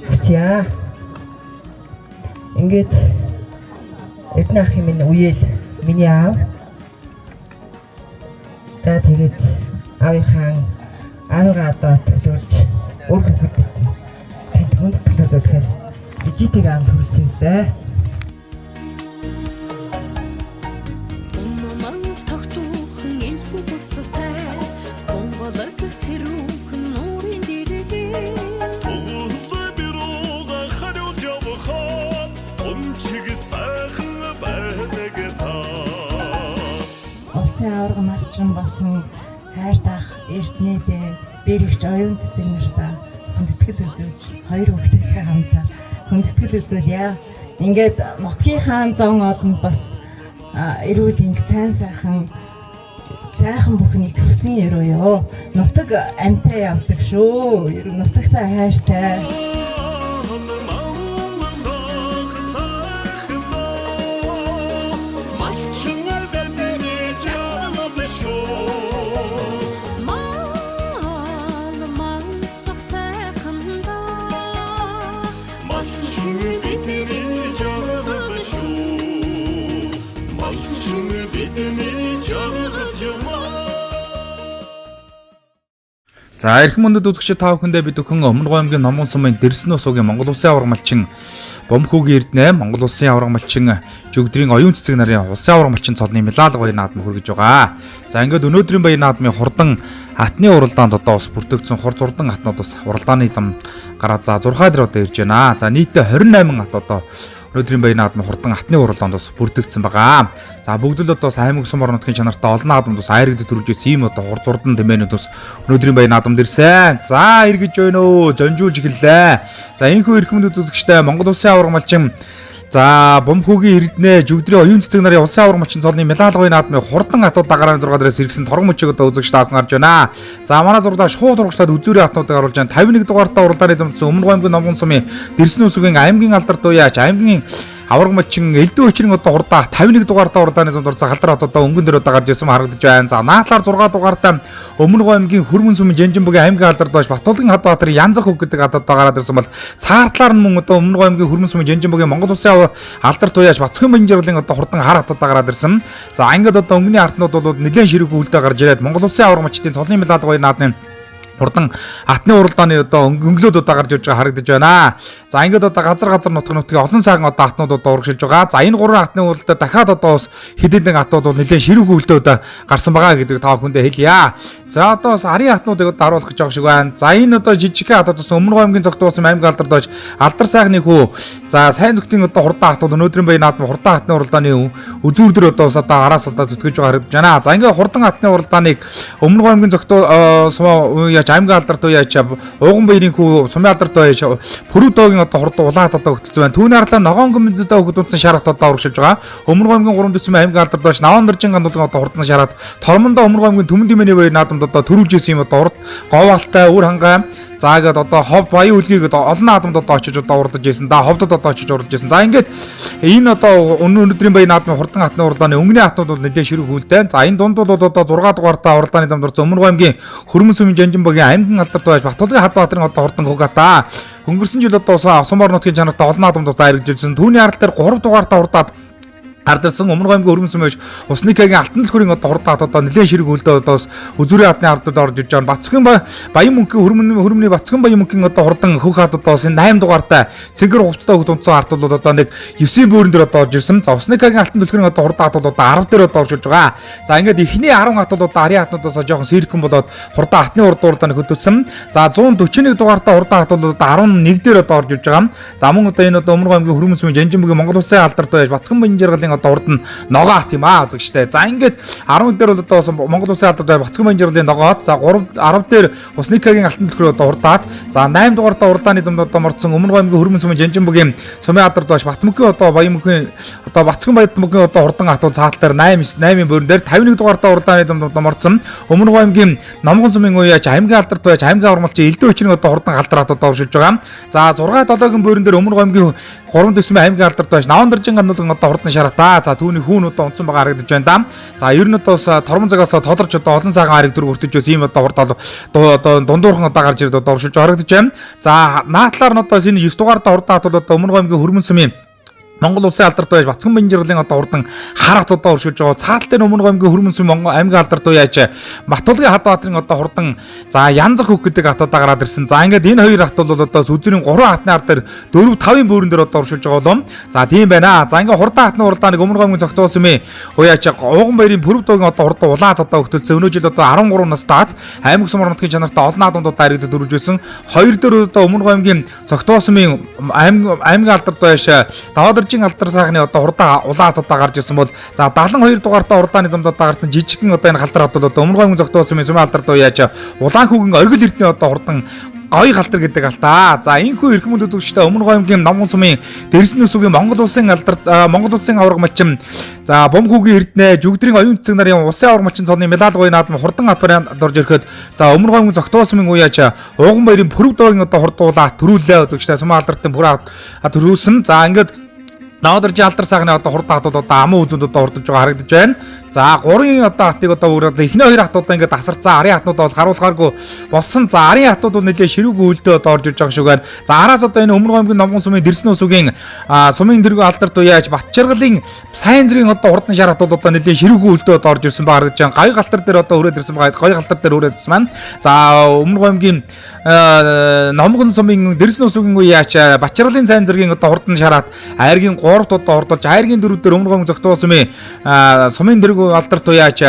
хүсье. Ингээд Эрдэнэ ахын минь үеэл миний аав. За тэгээд аавынхаа аавыгаа одоо төлөөлж үр хөвгүүд бид танд хүндэтгэл үзүүлэхээр ижитэйг аав хүрэлцэн ирлээ. Туман тогтуухан элбэг бусалтай Монголог сэрүүхэн нуурын дэргээ Туглаа бирууга хариулж явахад Өмчиг сайхан байдаг та. Улсын аварга малчин болсон хайртах Эрдэнэдээ бэрэгч оюун цэцэг нартаа хүндэтгэл үзүүлж хоёр хүүхдийнхээ хамтаа хүндэтгэл үзүүлье. Ингээд Мотгийн хаан зон олонд бас эрүүл инг сайн сайхан сайхан бүхнийг хүсэн өрөөё. Нутаг амьтаа явдаг шүү. Ер нь нутагтай хайртай. Малчин бидний жаргал шүү. Мал маллах сайхан даа Малчин бидний жаргал шүү. Малчин бидний жаргал юм аа. За эрхэм мөндөд үзэгчид та бүхэндээ бид бүхэн Өмнө аймгийн Номгон сумын Дэрсэн усуугийн Монгол Улсын аварга малчин Бомхүүгийн Эрдэнэ, Монгол Улсын аварга малчин Жүгдрийн оюун цэцэг нарын Улсын аварга малчин цолны Милал баяр наадам хүргэж байгаа. За ингээд өнөөдрийн баяр наадмын хурдан атны уралдаанд одоо бас бүртгэгдсэн хур зурдан атнууд бас уралдааны зам гараад за 6 дээр одоо ирж байна. За нийтдээ 28 ат одоо өнөөдрийн баяр наадмын хурдан атны уралдаанд бас бүртгэгдсэн байгаа. За бүгд л одоо аймаг сум орон нутгийн чанартай олон наадамд бас айрагдад төрүүлж ирсэн ийм одоо хур зурдан тэмээнүүд бас өнөөдрийн баяр наадамд ирсэн. За эргэж байна өө, зонжуулж эхэллээ. За энэхүү эрхэмлүүд үзэгчтэй Монгол Улсын аварга малчин за Бомхүүгийн Эрдэнэ Жүгдрийн оюун цэцэг нарын улсын аварга малчин цолны Милалгын наадмын хурдан атууд дагараа 6 дээрээс иргэсэн торгон мөчийг одоо үзэгч та бүхэн харж байна. За манай зурдаа шууд урагшлаад үзүүрийн атнуудыг оруулж байна. 51 дугаартаа уралдааны зэмцсэн Өмнө аймгийн Номгон сумын Дэрсэн үсгийн аймгийн алдар дууяач аймгийн Авраг малчин Элдэн өчрийн одоо хурдаа 51 дугаартаа уралдааны замд орсон халдар хот одоо өнгөн дээр одоо гарч ирсэн харагдаж байна. За наадлаар 6 дугаартаа Өмнө Говь аймгийн Хөрмөн сүмэн Жанжинбөгийн аймгийн алдар доош Батулгын Хадбаатарын Янзах хөг гэдэг хад одоо гараад ирсэн бол цаартлаар нь мөн одоо Өмнө Говь аймгийн Хөрмөн сүмэн Жанжинбөгийн Монгол улсын алдар туяаш Бацхан Баянжаргалын одоо хурдан хар хат одоо гараад ирсэн. За ингээд одоо өнгөний артнууд бол нэлээд ширүүг үлдээ гарч ирээд Монгол улсын авраг малчдын цолны мэлад гоё наадны хурдан атны уралдааны одоо өнгөлөөд одоо гарч ирж байгаа харагдаж байна. За ингээд одоо газар газар нутг нутгийн олон сайхан одоо атнууд одоо урагшилж байгаа. За энэ гурван атны уралдаа дахиад одоо бас хэд хэдэн атууд бол нэлээд ширүүг үлдээ одоо гарсан байгаа гэдэг та бүхэндээ хэлье. За одоо бас арын атнуудыг одоо харуулах гэж байгаа шиг байна. За энэ одоо жижигхэн атууд бас Өмнө Говь аймгийн зогтуулсан аймаг алдар доош алдар сайхны хүү. За сайн зүгтийн одоо хурдан атууд өнөөдрийн баян наадам хурдан атны уралдааны үзүүр дээр одоо бас одоо араас одоо зүтгэж байгаа харагдаж байна. За ингээд хурдан атны уралдааныг Өмнө Говь аймгийн зогтуу яаж аймгийн алдар дуу яаж Ууган баярын хүү сумын алдар дуу яаж Пүрв доогийн одоо хурдан улаат одоо хөтөлсөн байна. Түүний арлаа ногоон гүмзэд хөдөлсөн шарат одоо урагшилж байгаа. Өмнө Говь аймгийн 3 төсмийн аймгийн алдар доош Наван наржин гандуулгын одоо хурдан шарат Тормондоо Өмнө Говь аймгийн Түмэн дэмэний баяр наадамд одоо төрүүлж исэн юм одоо урд говьалтай үр хангаа. За ингээд одоо хов баян үлгийг одоо олон наадамд одоо очиж одоо уралдаж исэн. Да ховдод одоо очиж уралдаж исэн. За ингээд энэ одоо өнөөдрийн баян наадмын хурдан атны уралдааны өнгөний атнууд бол нэлээд ширүүг хүлтэй. За энэ дунд бол одоо 6 дугаартаа уралдааны замд орсон Өмнө Говь аймгийн Хөрмөн сүмэн Жанжинбагийн аймгийн алдар дуаж Батулгын Хадбаатарын одоо хурдан хугата. Өнгөрсөн жил одоо Сумбар нутгийн чанартай олон наадамд одоо арилж ирсэн. Түүний арал дээр 3 дугаартаа урдаад ардсан Өмнө Говь аймгийн Хөрмөн сүмэн Усникагийн алтан дэлхүүрийн одоо хурдан хат одоо нэлээд ширэг хөлдөө одоо үзүүрийн хатны ардад орж иж байгаа. Бацхан Баян мөнхийн хөрмөний Бацхан Баян мөнхийн одоо хурдан хөх хат одоо бас 8 дугаартай цэнгэр хувцастай хөх тунцсан ард бол одоо нэг 9-ийн бөөрөн дээр одоо орж ирсэн. За Усникагийн алтан дэлхүүрийн одоо хурдан хат бол одоо 10 дээр одоо орж иж байгаа. За ингээд эхний 10 хат бол одоо арын хатнуудаас жоохон сэрхэн болоод хурдан хатны урд уралдааны хөдөлсөн. За 141 дугаартай хурдан хат бол одоо 11 дээр одоо орж иж байгаа. За мөн одоо энэ одоо Өмнө Говь аймгийн Хөрмөн сүмэн Жанжинбөгийн Монгол улсын алдар доо Бацхан Баян жаргалын одоо урд нь ногоот юм аа үзэгчтэй. За ингээд 11 дээр бол одоо Монгол улсын алдар доо Бацхан Баян жаргалын ногоот. За 3 10 дээр Усникагийн алтан дэлхүүр одоо урдаад. За 8 дугаартаа уралдааны замд одоо морцсон Өмнө Говь аймгийн Хөрмөн сүмэн Жанжинбөгийн сумын алдар доош Батмөгийн одоо Баян мөнхийн одоо Бацхан Баян мөнхийн одоо хурдан атуул цаатал дээр 8 8-ийн бөөрөн дээр 51 дугаартаа уралдааны замд одоо морцсон Өмнө Говь аймгийн Номгон сумын уяач аймгийн алдар доош аймгийн авармалчин Элдэн өчрийн одоо хурдан халдар хат одоо оршиж байгаа. За 6 7-гийн бөөрөн дээр Өмнө Говь аймгийн 3 төсмийн аймгийн алдар доош Наван даржин гануулган одоо хурдан шаратаа. За түүний хүүн одоо унтсан байгаа харагдаж байна да. За ер нь одоо бас тормон цагаас тодорч одоо олон сайхан хариг дөрөв өртөж байсан ийм одоо хурд одоо дундуурхан одоо гарч ирээд одоо оршиж харагдаж байна. За наадлаар нь одоо энэ 9 дугаартаа хурдан хат бол одоо Өмнө Говь аймгийн Хөрмөн сумын Монгол улсын алдарт байж Бацхан Баянжаргалын одоо хурдан харахт одоо өршөж байгаа. Цаатал дээр Өмнө Говь аймгийн Хөрмөн сүм Монгол аймгийн алдарт яаж Батулгын Хадбаатарын одоо хурдан за Янзах хөх гэдэг хат одоо гараад ирсэн. За ингээд энэ хоёр хат бол одоо сүзрийн 3 хатны ар дээр 4 5-ын бөөрөн дээр одоо өршөж байгаа болов. За тийм байна. За ингээд хурдан хатны уралдааныг Өмнө Говь аймгийн зогтуулсан юм. Уяач Ууган баярын Пүрв доогийн одоо хурдан улаат одоо хөтөлсөн. Өнөө жил одоо 13 настайд аймаг сумар нутгийн чанартай олон наадамдуудаа харагдад дөрвж байсан. Хоёр дээр одоо Өмнө Говь аймгийн зогтуулсан аймгийн алдарт байж Даваадаржин алдар сайхны одоо хурдан улаан хат одоо гарч ирсэн бол за 72 дугаартаа уралдааны замд одоо гарсан жижигхэн одоо энэ халдар хат бол одоо Өмнө Говь аймгийн зогтуулсан сумын алдар дуу яаж улаан хүүгэн оргил эрдний одоо хурдан гоё галдар гэдэг алтаа. За энэхүү эрхэм хүнд үзэгчдээ Өмнө Говь аймгийн Номгон сумын Дэрсэн үсүгийн Монгол улсын алдар Монгол улсын аварга малчин за Бомхүүгийн эрднэ Жүгдрийн оюун цэцэг нарын улсын аварга малчин цолны Милал гоё наадам хурдан атбарын дорж ирэхэд за Өмнө Говь аймгийн Зогтуул сумын уяач Ууган баярын Пүрв доогийн одоо хурдуулаа төрүүлээ үзэгчдээ сумын алдартын бүр төрүүлсэн. За ингээд Наодаржин алдар сайхны одоо хурдан хат бол одоо аман үзэнд одоо хурдж байгаа харагдаж байна. За 3-ын одоо хатыг одоо бүрээд эхний хоёр хат одоо ингээд тасарцсан арын хатнууд бол харуулахааргүй болсон. За арын хатууд бол нэлээ ширүүг үлдээ одоо орж иж байгаа шиг байна. За араас одоо энэ Өмнө Говь аймгийн Номгон сумын Дэрсэн усүгийн сумын дэргүү алдар дуяаж Батчаргалын сайн зэргийн одоо хурдан шар хат бол одоо нэлээ ширүүг үлдээ одоо орж ирсэн байгаа харагдаж байна. Гай галтар дээр одоо хүрээд ирсэн байгаа. Гой галтар дээр хүрээд ирсэн маань. За Өмнө Говь аймгийн Номгон сумын Дэрсэн усүгийн уяач Батчаргалын сайн зэргийн одоо хурдан шарат айргийн 3-т одоо ордолж айргийн 4 дээр Өмнө Говь зогтуулсан сумын дэргүү алдар туяач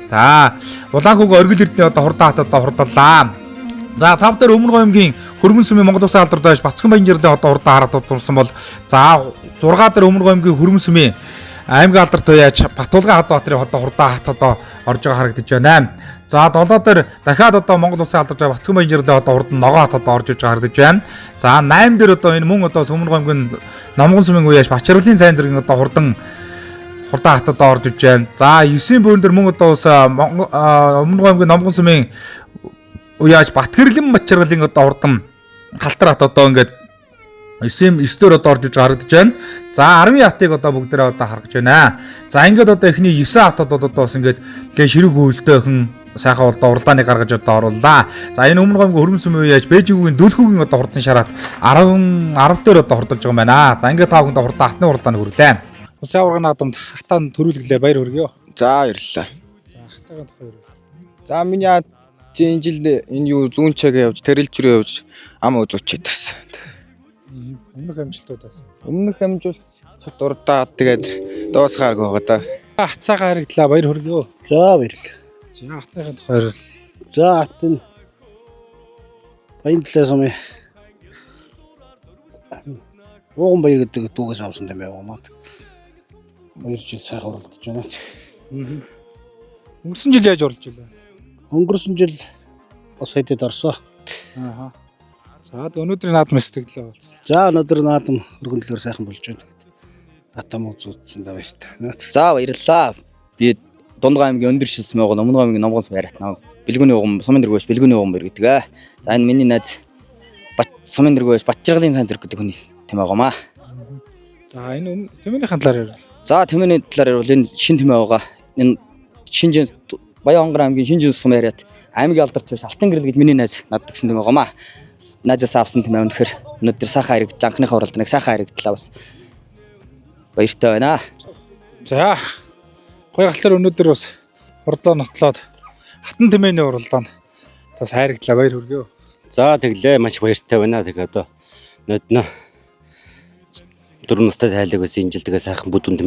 за улаан хүүг оргил эрдний одоо хурдан хат одоо хурдаллаа. За 5 дээр Өмнө Говь аймгийн Хөрмөн сумын Монгол улсын алдар доош Бацхан Баянжирлын одоо хурдан хараад дурсан бол за 6 дээр Өмнө Говь аймгийн Хөрмөн сумын аймгийн алдар туяач Батулгын Хадбаатарын одоо хурдан хат одоо орж байгаа харагдаж байна. За 7 дээр дахиад одоо Монгол улсын алдар доош Бацхан Баянжирлын одоо хурдан ногоо хат одоо орж иж байгаа харагдаж байна. За 8 дээр одоо энэ мөн одоо Өмнө Говь аймгийн Номгон сумын уяаш Бачарлын сайн зэргийн одоо хурдан хатад одоо орж иж байна. За 9-ийн бөөрөн дээр мөн одоо Өмнө Говь аймгийн Номгон сумын уяаж Батгэрлэн Бачарлын одоо хурдан халтар хат одоо ингээд 9 9 дээр одоо орж иж харагдаж байна. За 10 хатыг одоо бүгдээрээ одоо харгаж байна. За ингээд одоо эхний 9 хатад одоо бас ингээд лээ ширэг хөлтөөхөн сайхан одоо уралдааныг гаргаж одоо орууллаа. За энэ өмнө гомг хөрөмсөн үе яаж Бээжигийн дөлхүүгийн одоо хурдан шараат 10 10 дээр одоо хурдалж байгаа юм байна. За ингээд та бүхэнд хурдан хатны уралдааныг хүргэлээ. Улсын аваргын наадамд хатаан төрүүлгэлээ баяр хүргье. За баярлалаа. За хатаагийн тухай ярив. За миний энэ жил энэ юу зүүн чагаа явж тэрэлж рүү явж ам үзүүч идэрсэн. Өмнөх амжилтууд байсан. Өмнөх амжилт дурдаад тэгээд дуусгааргүй байгаа да. Хацаагаа харагдлаа баяр хүргье. За баярлалаа. За хатныхын тухай ярил. За хат нь Баян талаа сумын Ууган баяр гэдэг дүүгээс авсан юм байна маа. 2 жил сайхан уралдаж байна. Өнгөрсөн жил яаж оролж илээ? Өнгөрсөн жил бас хэдэд орсон. Аа. За өнөөдрийн наадам сэтгэлээ болж. За өнөөдөр наадам өргөн төлөөр сайхан болж байна. Атам үзүүлсэн да баяртай байна. За баярлалаа. Би Дундгай аймгийн өндөр шилсэн байгаа Өмнө аймгийн Номгон сум яриат наа. Бэлгүүний уган сумын дэргөөш бэлгүүний уган баяр гэдэг ээ. За энэ миний найз Бат сумын дэргөөш Батжиргалын сайн зэрэг гэдэг хүний тэм байгаамаа. За энэ тэмээнийхэн талаар ярил. За тэмээний талаар ярил энэ шин тэмээ байгаа. Энэ Шинжин Баян онгор аймгийн Шинжин сум яриат аймгийн алдарт биш Алтан гэрэл гэж миний найз надад өгсөн тэм байгаамаа. Найзаас авсан тэмээ үнэхээр өнөөдөр сайхан харагдлаа. Анхныхаа уралдааныг сайхан харагдлаа бас. Баяртай байна. За гоё галтлаар өнөөдөр бас хурдаа нотлоод хатан тэмээний уралдаанд бас хайрагдлаа баяр хүргэе. За тэглээ маш их баяртай байна. Тэгээ одоо нодно дөрөв настай тайлаг байсан энэ жил тэгээ сайхан бүдүүн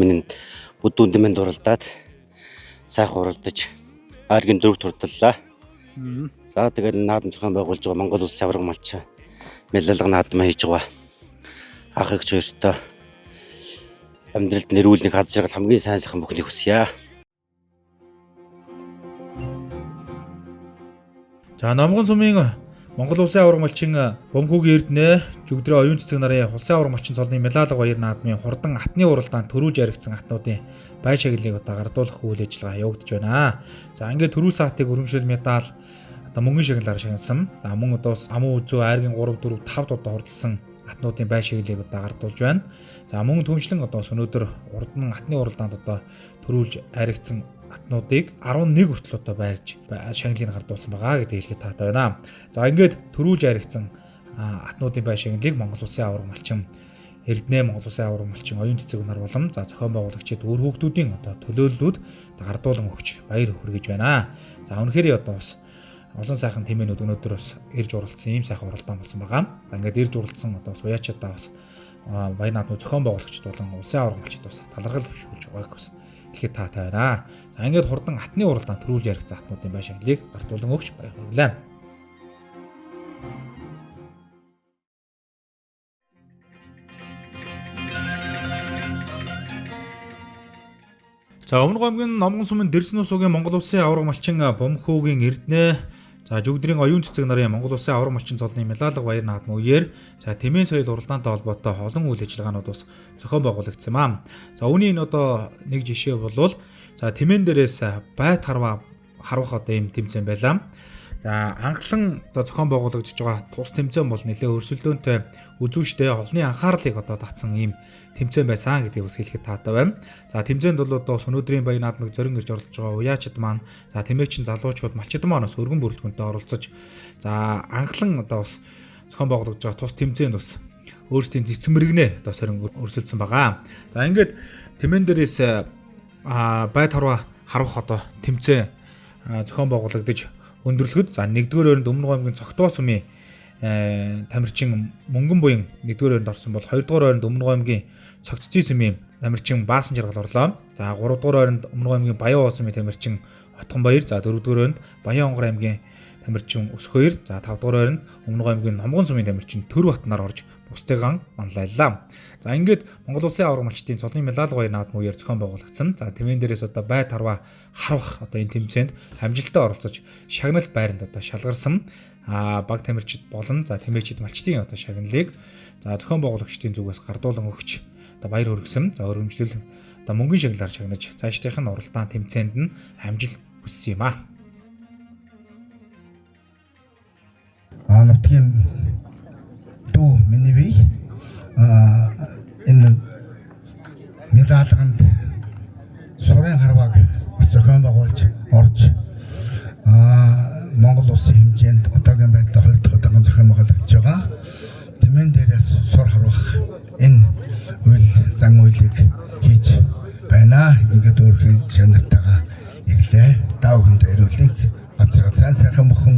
тэмээнд уралдаад сайхан уралдаж аргийн дөрөвт хурдлаа. За тэгээд наадам зохион байгуулж байгаа Монгол Улсын аварга малчаа мэлэлэг наадам хийж байгаа. Ах эгч хоёртой амьдралд нэрүүлэх аз жаргал хамгийн сайн сайхан бүхнийг хүсье. За Номгон сумын Монгол Улсын аварга малчин Бөмхүүгийн Эрдэнэ Жүгдрээ оюун цэцэг нарын Улсын аварга малчин цолны Мялалга баяр наадмын хурдан атны уралдаанд төрүүлж яригдсан атнуудын бай шагналыг одоо гардуулах үйл ажиллагаа явагдаж байна. За ингээд төрүүл саатыг өрөмжлөл медаль одоо мөнгөн шагналаар шагнасан. За мөн одоо амуу үзүү айргийн 3 4 5 одоо хурдалсан атнуудын бай шагналыг одоо гардуулж байна. За мөн түншлэн одоо өнөөдөр урдан атны уралдаанд одоо төрүүлж аригдсан атнуудыг 11 хүртэл одоо байрж шагналыг гардуулсан байгаа гэдэг хэлэхэд таатай байна. За ингээд төрүүлж аригдсан атнуудын бай шагналыг Монгол Улсын аварга малчин Эрдэнэ Монгол Улсын аварга малчин оюун цэцэг нар болон за зохион байгуулагчид үр хүүхдүүдийн одоо төлөөллүүд гардуулан өгч баяр хүргэж байна. За үнэхээр одоо бас олон сайхан тэмээнүүд өнөөдөр бас ирж уралдсан ийм сайхан уралдаан болсон байгаа. За ингээд ирж уралдсан одоо бас уяачдаа бас баяр наадмын зохион байгуулагчид болон улсын аварга малчид бас талархал дэвшүүлж байгааг бас хэлэхэд таатай байна. За ингээд хурдан атны уралдаан төрүүлж яригдсан атнуудын бай шагналыг гардуулан өгч баяр хүргэлээ. За Өмнө гомгийн Номгон сумын Дэрсэн усуугийн Монгол Улсын аварга малчин Бөмхүүгийн Эрдэнэ за Жүгдрийн оюун цэцэг нарын Монгол Улсын аварга малчин цолны Мялалга баяр наадмын үеэр за тэмээн соёл уралдаантай холбоотой олон үйл ажиллагаанууд бас зохион байгуулагдсан юм аа. За үүний энэ одоо нэг жишээ болвол за тэмээн дээрээс байт харвах одоо ийм тэмцээн байлаа. За анхлан одоо зохион байгуулагдаж байгаа тус тэмцээн бол нэлээд өрсөлдөөнтэй үзүүштэй олонний анхаарлыг одоо татсан ийм тэмцээн байсан гэдгийг бас хэлэхэд таатай байна. За тэмцээнд бол одоо өнөөдрийн баяр наадмыг зорин ирж оролцож байгаа уяачид маань за тэмээчин залуучууд малчид маань бас өргөн бүрэлдэхүүнтэй оролцож за анхлан одоо бас зохион байгуулагдаж байгаа тус тэмцээнд бас өөрсдийн зэцэн мэрэгнээ одоо сорин өрсөлдсөн байгаа. За ингээд тэмээн дээрээс байт харвах одоо тэмцээн зохион байгуулагдаж өндөрлөхөд за 1-р өрөнд Өмнө гомгийн Цогтоо сумын тамирчин Мөнгөн буян 1-р өрөнд орсон бол 2-р өрөнд Өмнө гомгийн Цогццын сумын тамирчин Баасан жаргал орлоо. За 3-р өрөнд Өмнө гомгийн Баян сумын тамирчин Отгон баяр, за 4-р өрөнд Баян онгор аймгийн тамирчин Өсгөөр, за 5-р өрөнд Өмнө гомгийн Номгон сумын тамирчин Төр Батнаар орж бусдыгаан манлайллаа. За ингээд Монгол Улсын аварга малчдын цолны Мялалга баяр наадмын үеэр зохион байгуулагдсан. За тэмээн дээрээс одоо бай тарва харвах одоо энэ тэмцээнд амжилттай оролцож шагнал байранд одоо шалгарсан баг тамирчид болон за тэмээчид малчдын одоо шагналыг за зохион байгуулагчдын зүгээс гардуулан өгч одоо баяр хүргэсэн. За өргөмжлөл одоо мөнгөн шагналаар шагнаж цаашдынх нь уралдаан тэмцээнд нь амжилт хүссэн юм аа. Нутгийн дүү миний бие болж орж Монгол улсын хэмжээнд одоогийн байдлаар 2 дахь удаан зохион байгуулагдаж байгаа. Тэмээн дээрээс сур харвах энэ үйл зан үйлийг хийж байна. Ингээд өөрхийн шанартайгаа ирлээ. Даа хүнд эрүүлэг газар сайн сайхан бүхэн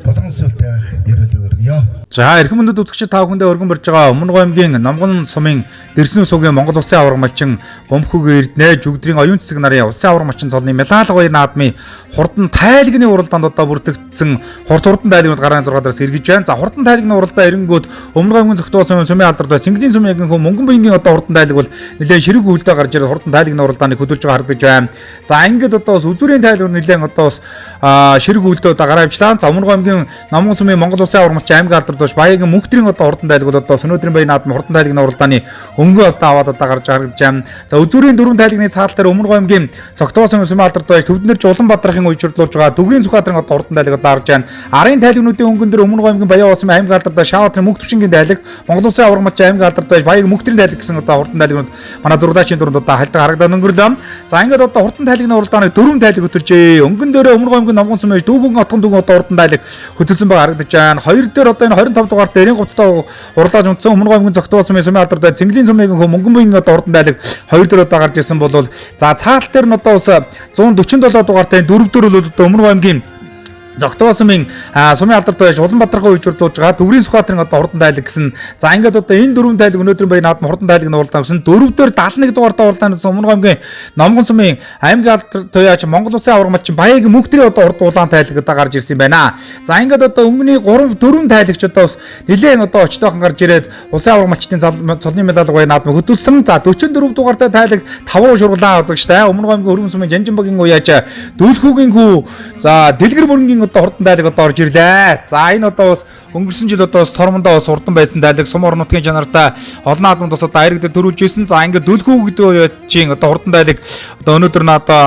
болгон сүлтэй байх ерөөлөг өргөё. За эрхэм мөндөд үзэгчид та бүхэндээ өргөн барьж байгаа Өмнө аймгийн Номгон сумын Дэрсэн суугийн Монгол Улсын аварга малчин Бөмбөхүүгийн Эрдэнэ Жүгдрийн оюун цэцэг нарын улсын аварга малчин цолны Мялалга баяр наадмын хурдан тайлгны уралдаанд одоо бүртгэгдсэн хурдан тайлгнууд гарын 6 дээрс эргэж байна. За хурдан тайлгны уралдаа эренгүүд Өмнө аймгийн Зогтуул сумын алдарт бай Цэнгэлийн сумын ягын хүн Мөнгөн буянгийн одоо хурдан тайлг бол нэлээд ширэг хөлдөө гарч ирээд хурдан тайлгны уралдааныг хөдөлж байгаа харагдаж байна. За ингээд одоо бас үзүүрийн тайлбар нэлээд одоо бас ширэг хөлдөө одоо гараа авчлаа. За Өмнө аймгийн Номгон сумын Монгол Улсын аварга малчин аймгийн алдарт биш Баягийн мөнхтрийн одоо хурдан тайлг бол одоо өнөөдрийн баяр наадам хурдан тайлгны уралдааны өнгө одоо аваад одоо гарч харагдаж байна. За үзүүрийн дөрвөн тайлгны цаатал дээр Өмнө аймгийн Цогтоос сумын алдарт байж төвднэрч Улаанбаатарын үечлүүлж байгаа Дүгрийн Сүхбаатарын одоо хурдан тайлг одоо харж байна. Арын тайлгнуудын өнгөн дээр Өмнө аймгийн Баян улсын аймгийн алдарт Шааватрын мөнх төвшингийн тайлг, Монгол Улсын аварга малчин аймгийн алдарт байж Баягийн мөнхтрийн тайлг гэсэн одоо хурдан тайлгнууд манай зурдаачийн дүрэнд одоо хальдаг харагдаад өнгөрлөө. За ингээд одоо хурдан тайлгны уралдааны дөрвөн тайлг хөтөлжээ. Өнгөн дээр Өмнө аймгийн Номгон сум байж Дүүгэн отгон дүүгэн одоо хурдан тайлг хөтөлсөн байгаа харагдаж байна. Хоёр дээр одоо энэ 25 дугаар дэрийн гоцтой уралдааж унтсан Өмнө аймгийн Зогтуул сумын сумын алдарт бай Цэнгэлийн сумын хөө Мөнгөн буянгийн одоо хурдан тайлг хоёр дээр одоо гарч ирсэн бол за цаатал дээр нь одоо бас 147 дугаартай дөрөв дээр бол одоо Өмнө аймгийн Зогтуул сумын сумын алдарт байж Улаанбаатарын үечлүүлж байгаа Дүгрийн Сүхбаатарын одоо хурдан тайлг гэсэн. За ингээд одоо энэ дөрвөн тайлг өнөөдрийн баяр наадам хурдан тайлг нь уралдаан гэсэн. Дөрөв дээр 71 дугаартай уралдаан гэсэн Өмнө аймгийн Номгон сумын аймгийн алдарт туяач Монгол Улсын аварга малчин Баягийн мөнхтрийн одоо урд улаан тайлг одоо гарч ирсэн юм байна. За ингээд одоо өнгөний 3 4 тайлагч одоо бас нэлээд одоо очтойхон гарч ирээд улсын аварга малчдын цолны медаль баяр наадам хөтөлсөн. За 44 дугаартай тайлг 5 руу шургалаа үзэгчтэй. Өмнө аймгийн Хөргөн сумын Жанжинбагийн уяач Дүүлхүүгийн хүү за Дэлгэр мөрөнгийн одоо хурдан тайлг одоо орж ирлээ. За энэ одоо бас өнгөрсөн жил одоо бас тормондоо бас хурдан байсан тайлг сум орон нутгийн чанартай олон наадмууд бас одоо айраг дээр төрүүлж ирсэн. За ингээд Дүүлхүү гэдэг чинь одоо хурдан тайлг одоо өнөөдөр нь одоо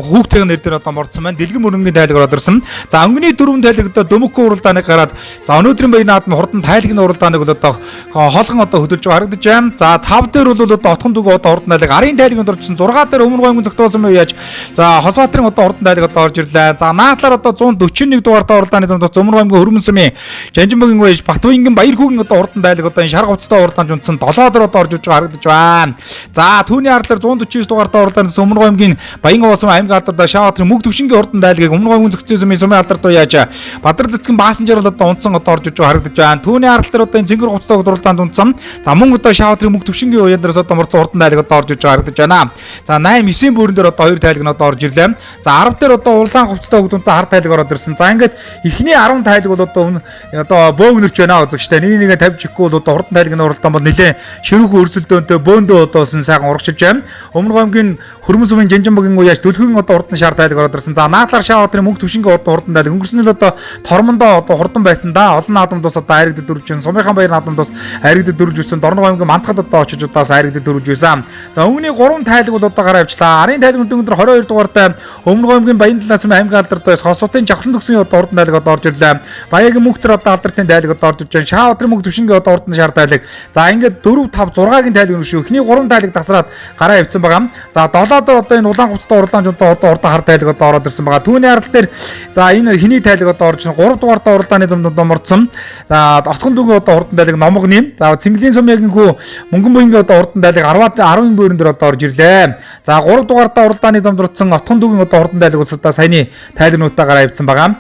хүүхдийн нэр дээр одоо мордсон байна. Дэлгэр мөрөнгийн тайлг ороод ирсэн. За өнгөний дөрвөн тайлг одоо дөмөккөө уралдааныг гараад за өнөөдрийн баяр наадам хурдан тайлгны уралдааныг бол одоо холгон одоо хөдөлж байгаа харагдаж байна. За 5 дээр бол одоо отхон дүүг одоо хурдан тайлг арын тайлганд орчихсон. 6 дээр Өмнө аймгийн Зогтуул сумын яаж за Хосбаатарын одоо хурдан тайлг одоо орж ирлээ. За наадлаар одоо 141 дугаартай уралдааны замд Өмнө аймгийн Хөрмөн сумын Жанжинбагийн үеж Батбуянгийн Баярхүүгийн одоо хурдан тайлг одоо энэ шар хувцастай уралдаанд унтсан 7 дээр одоо орж иж байгаа харагдаж байна. За түүний ардлаар 149 дугаартай уралдаанд Өмнө аймгийн Баян уусан аймгийн алдарт Шааватрын мөнх төвшингийн хурдан тайлгийг Өмнө аймгийн Зөгцсөн сумын сумын алдарт яаж Бадар цэцгэн Баасан жаргал одоо унтсан одоо орж иж байгаа харагдаж байна. Түүний ардлаар дээр одоо энэ цэнгэр хувцастай уралдаанд унтсан. За мөн одоо Шааватрын мөнх төвшингийн уян дээрс одоо морцсон хурдан тайлг одоо орж иж байгаа харагдаж байна. За 8 9 бүрэн дээр одоо хоёр тайлг нь одоо орж ирлээ. За 10 дээр одоо улаан хувцастай хөгд унтсан хар тайлг ороод ирсэн. За ингээд эхний 10 тайлг бол одоо одоо бөөгнөрч байна үзэгчтэй. Нэг нэгэ тавьж ихгүй бол одоо хурдан тайлгны уралдаан бол нэлээд ширүүхэн өрсөлдөөнтэй бөөндөө одоо сан сайхан урагшилж байна. Өмнө аймгийн Хөрмөн сумын Жанжинбагийн уяаш Дөлхүүгийн одоо хурдан шар тайлг ороод ирсэн. За наадлаар Шааватрын мөнх төвшингийн одоо хурдан тайлг өнгөрсөн жил одоо тормондоо одоо хурдан байсан да. Олон наадамд бас одоо айрагдад дөрвж байна. Сумынхан баяр наадамд бас айрагдад дөрвж ирсэн. Дорног аймгийн Мантахад одоо очиж одоо бас айрагдад дөрвж байсан. За өнгөний 3 тайлг бол одоо гараа авчлаа. Арын тайлгын өндөр 22 дугаартай Өмнө аймгийн Баян талаас аймгийн алдарт байс Хосуудын Жавхлан төгсөн одоо хурдан тайлг одоо орж ирлээ. Баягийн мөнхтөр одоо алдартын тайлг одоо орж ирж байна. Шааватрын мөнх төвшингийн одоо хурдан шар тайлг. За ингээд 4 5 6-гийн тайлг нь шүү. Эхний 3 тайлг тасраад гараа авцсан байгаа. За 7 дээр одоо энэ улаан хувцастай уралдаан жунтаа одоо урдан хар тайлг одоо ороод ирсэн байгаа. Түүний арал дээр за энэ хиний тайлг одоо орж ирсэн. 3 дугаартай уралдааны замд одоо мордсон. За отхон дүүгийн одоо хурдан тайлг номгоны. За Цэнгэлийн сумын хүү Мөнгөн буянгийн одоо хурдан тайлг 10 буйран дээр одоо орж ирлээ. За 3 дугаартай уралдааны замд орсон отхон дүүгийн одоо хурдан тайлг ус одоо саяны тайлгнуудаа гараа авцсан байгаа.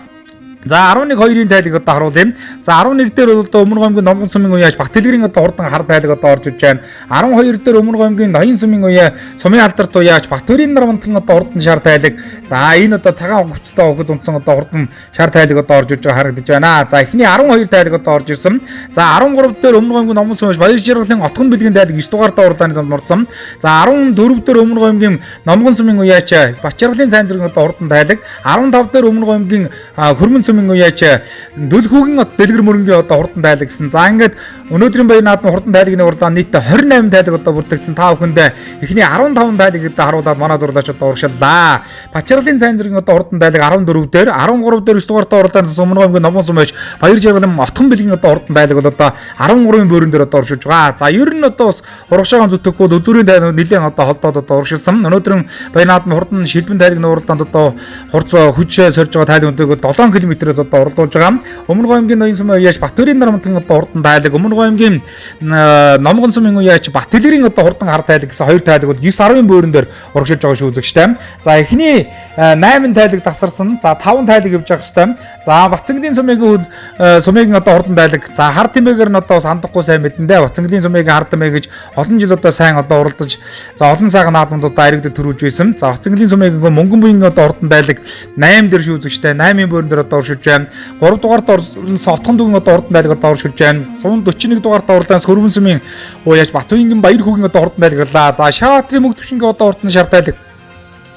За 11 2-ын тайлыг одоо харуулъя. За 11 дээр бол одоо Өмнө аймгийн Номгон сумын уяаж Бат дэлгэрийн одоо хурдан хар тайлыг одоо орж иж байна. 12 дээр Өмнө аймгийн Ноён сумын уяа Сумын алдарт уяаж Батөрийн нар мантан одоо хурдан шар тайлыг. За энэ одоо цагаан онгоцтой хөхөд унтсан одоо хурдан шар тайлыг одоо орж иж байгаа харагдаж байна. За эхний 12 тайлыг одоо орж ирсэн. За 13 дээр Өмнө аймгийн Номгон сумын Баяр жаргалын Отгон бэлгийн тайлыг 9 дугаартай уралдааны замд мордсон. За 14 дээр Өмнө аймгийн Номгон сумын уяач Бат жаргалын сайн зэрэг одоо хурдан тайлыг. 15 дээр Өмнө аймгийн Хөрмөн сумын уяач Дүлхүүгийн дэлгэр мөрөнгийн одоо хурдан тайлаг гэсэн. За ингээд өнөөдрийн баяр наадмын хурдан тайлагны уралдаан нийтдээ 28 тайлаг одоо бүртгэгдсэн. Та бүхэндээ эхний 15 тайлаг одоо харуулад манай зурлаач одоо урагшаалаа. Бачарлын сайн зэргийн одоо хурдан тайлаг 14 дээр, 13 дээр 9 дугаартай уралдаанд Өмнө аймгийн Номгон сум байж Баяр жаргалан Отхон бэлгийн одоо хурдан тайлаг бол одоо 13-ын бөөрөн дээр одоо оршиж байгаа. За ер нь одоо бас урагшаагаан зүтгэхгүй бол үзүүрийн тайлаг нэлээд одоо холдоод одоо урагшилсан. Өнөөдрийн баяр наадмын хурдан шилбэн тайлагны уралдаанд одоо хурц хүч сорж байгаа тайлгуудыг бол 7 км-ээс одоо уралдуулж байгаа. Өмнө аймгийн ноён сум уяаш Батөрийн нармантын одоо хурдан тайлаг, Өмнө аймгийн Номгон сумын уяач Батэлэрийн одоо хурдан хар тайлаг гэсэн хоёр тайлаг бол 9-10-ын бөөрөн дээр урагшилж байгаа шүү үзэгчтэй. За эхний 8 тайлаг тасарсан. За 5 тайлаг явж байгаа хэвээр. За Бацангадын сумын сумын одоо хурдан тайлаг. За хар тэмээгээр нь одоо сандахгүй сайн мэдэндээ. Бацангадын сумыг хар тэмээ гэж олон жил одоо сайн одоо уралдаж, за олон сайхан наадмууд одоо аригдад төрүүлж байсан. За Бацангадын сумыг мөнгөн буян одоо хурдан тайлаг 8 дээр шүү үзэгчтэй. 8-ын бөөрөн дээр одоо уршилж байна. 3 дугаарт орсон Отхон дүүгийн одоо хурдан тайлаг одоо уршилж байна. 141 дугаарт уралдаан Хөрвөн сумын уяач Батүнгийн Баяр хүүгийн одоо хурдан тайлаг. За Шаатрын мөнгө төвшингийн одоо хурдан шар тайлаг.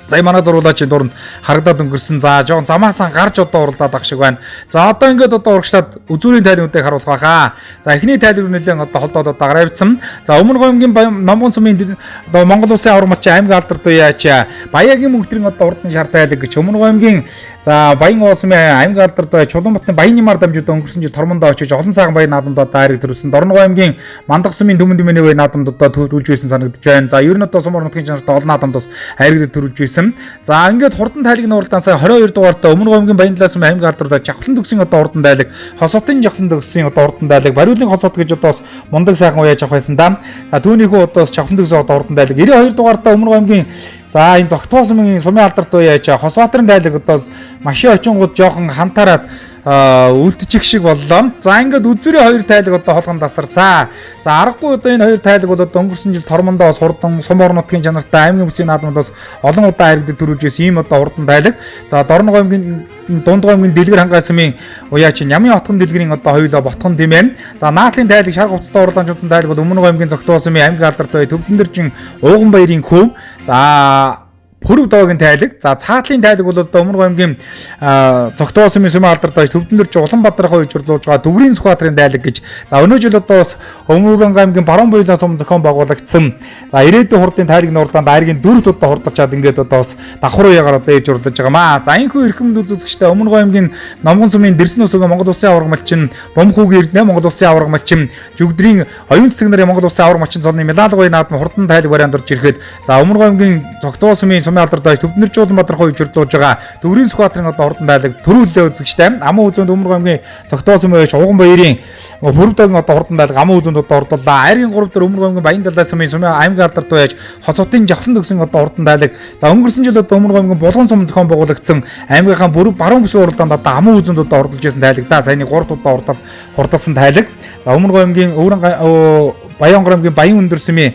За манай зуруулаачийн дуранд харагдаад өнгөрсөн. За жоон замаасаа гарч одоо уралдаад ах шиг байна. За одоо ингээд одоо урагшлаад үзүүрийн тайлгуудыг харуулах байхаа. За эхний тайлбар нэлээд одоо холдоод одоо гараавдсан. За Өмнө аймгийн Номгон сумын одоо Монгол улсын аварга малчин аймгийн алдар дуяач Баяагийн мөнгөдрийн одоо урдан шар тайлаг гэж Өмнө аймгийн за Баян уулсын аймгийн алдар дуяа Чулуунбатны Баян-Нямар дамжууд өнгөрсөн жил Тормондоо очиж олон сайхан баян наадамд одоо айраг төрүүлсэн. Дорногов аймгийн Мандах сумын Түмэн Түмэний баян наадамд одоо төрүүлж байсан санагдаж байна. За ер нь одоо сум орон нутгийн чанартай олон наадамд бас айраг төрүүлж байсан. За ингээд хурдан тайлагны уралдаан сая 22 дугаартай Өмнө аймгийн Баян-Далай сумын аймгийн алдар дуяа Жавхлан төгсийн одоо хурдан тайлаг, Хосотын Жавхлан төгсийн одоо хурдан тайлаг, Бариулын Хосот гэж одоо бас мундаг сайхан уяаж авах байсан да. За түүнийхүү одоо бас Жавхлан төгсийн одоо хурдан тайлаг 92 дугаартай Өмнө аймгийн за энэ Зогтгоо сумын сумын алдар дуяа Хосбаатарын тайлаг одоо машин очингууд жоохон хантаарад үлдчих шиг боллоо. За ингээд үзүүрийн хоёр тайлаг одоо холгон тасарсаа. За аргагүй одоо энэ хоёр тайлаг бол одоо өнгөрсөн жил Тормондоо бас хурдан сум орон нутгийн чанартай аймгийн бүсийн наадманд бас олон удаа харагдаж төрүүлж байсан ийм одоо хурдан тайлаг. За Дорногов аймгийн Дундгой аймгийн Дэлгэр хангай сумын уяач Нямын отгон дэлгэрийн одоо хоёулаа ботхон дэмэн. За Наадлын тайлаг шар хувцастай уралдаан жуулсан тайлаг бол Өмнө аймгийн Зогтгоо сумын аймгийн алдар дуяа Төвдөн дэржин Ууган баярын хөв. За Пүрв доогийн тайлаг. За цаатлын тайлаг бол одоо Өмнө аймгийн Зогтгоо сумын сумын алдар доош Төвдөн дэрж Улаанбаатарын хоёр журлуулж байгаа Дүгрийн Сүхбаатарын тайлаг гэж. За өнөө жил одоо бас Өмнө аймгийн Баруун буйлаа сум зохион байгуулагдсан. За ирээдүйн хурдын тайлагны уралдаанд айргийн дөрөвд удаа хурдалчаад ингээд одоо бас давхар уяагаар одоо ээж урлаж байгаа маа. За энэхүү эрхэм үзэгчтэй Өмнө аймгийн Номгон сумын Дэрсэн усугийн Монгол улсын аварга малчин Бомхүүгийн Эрдэнэ Монгол улсын аварга малчин Жүгдрийн оюун цэцэг нарын Монгол улсын аварга малчин цолны Милалгой наадам хурдан тайлаг вариант орж ирэхэд за Өмнө аймгийн Зогтгоо сумын сумын алдар доош Төвдөн дэрж Улаанбаатар хоёр журлуулж байгаа Дүгрийн Сүхбаатарын одоо хурдан тайлаг төрүүллээ үзэгчтэй. Аман үзүүнд Өмнө аймгийн Зогтгоо сумын ойш Уган баярын Пүрвдогийн одоо хурдан тайлаг аман үзүүнд одоо ордоллоо. Айргийн 3 дээр Өмнө аймгийн Баян-Далай сумын сумын аймгийн алдар дуу яаж Хосотын Жавхлан төгсөн одоо хурдан тайлаг. За өнгөрсөн жил одоо Өмнө аймгийн Булган сум зохион байгуулагдсан аймгийнхаа бүрэн баруун бүсийн уралдаанд одоо аман үзүүнд одоо ордолж байсан тайлаг да. Саяны 3 удаа ордол хурдалсан тайлаг. За Өмнө аймгийн Өврөн Баян аймгийн Баян өндөр сумын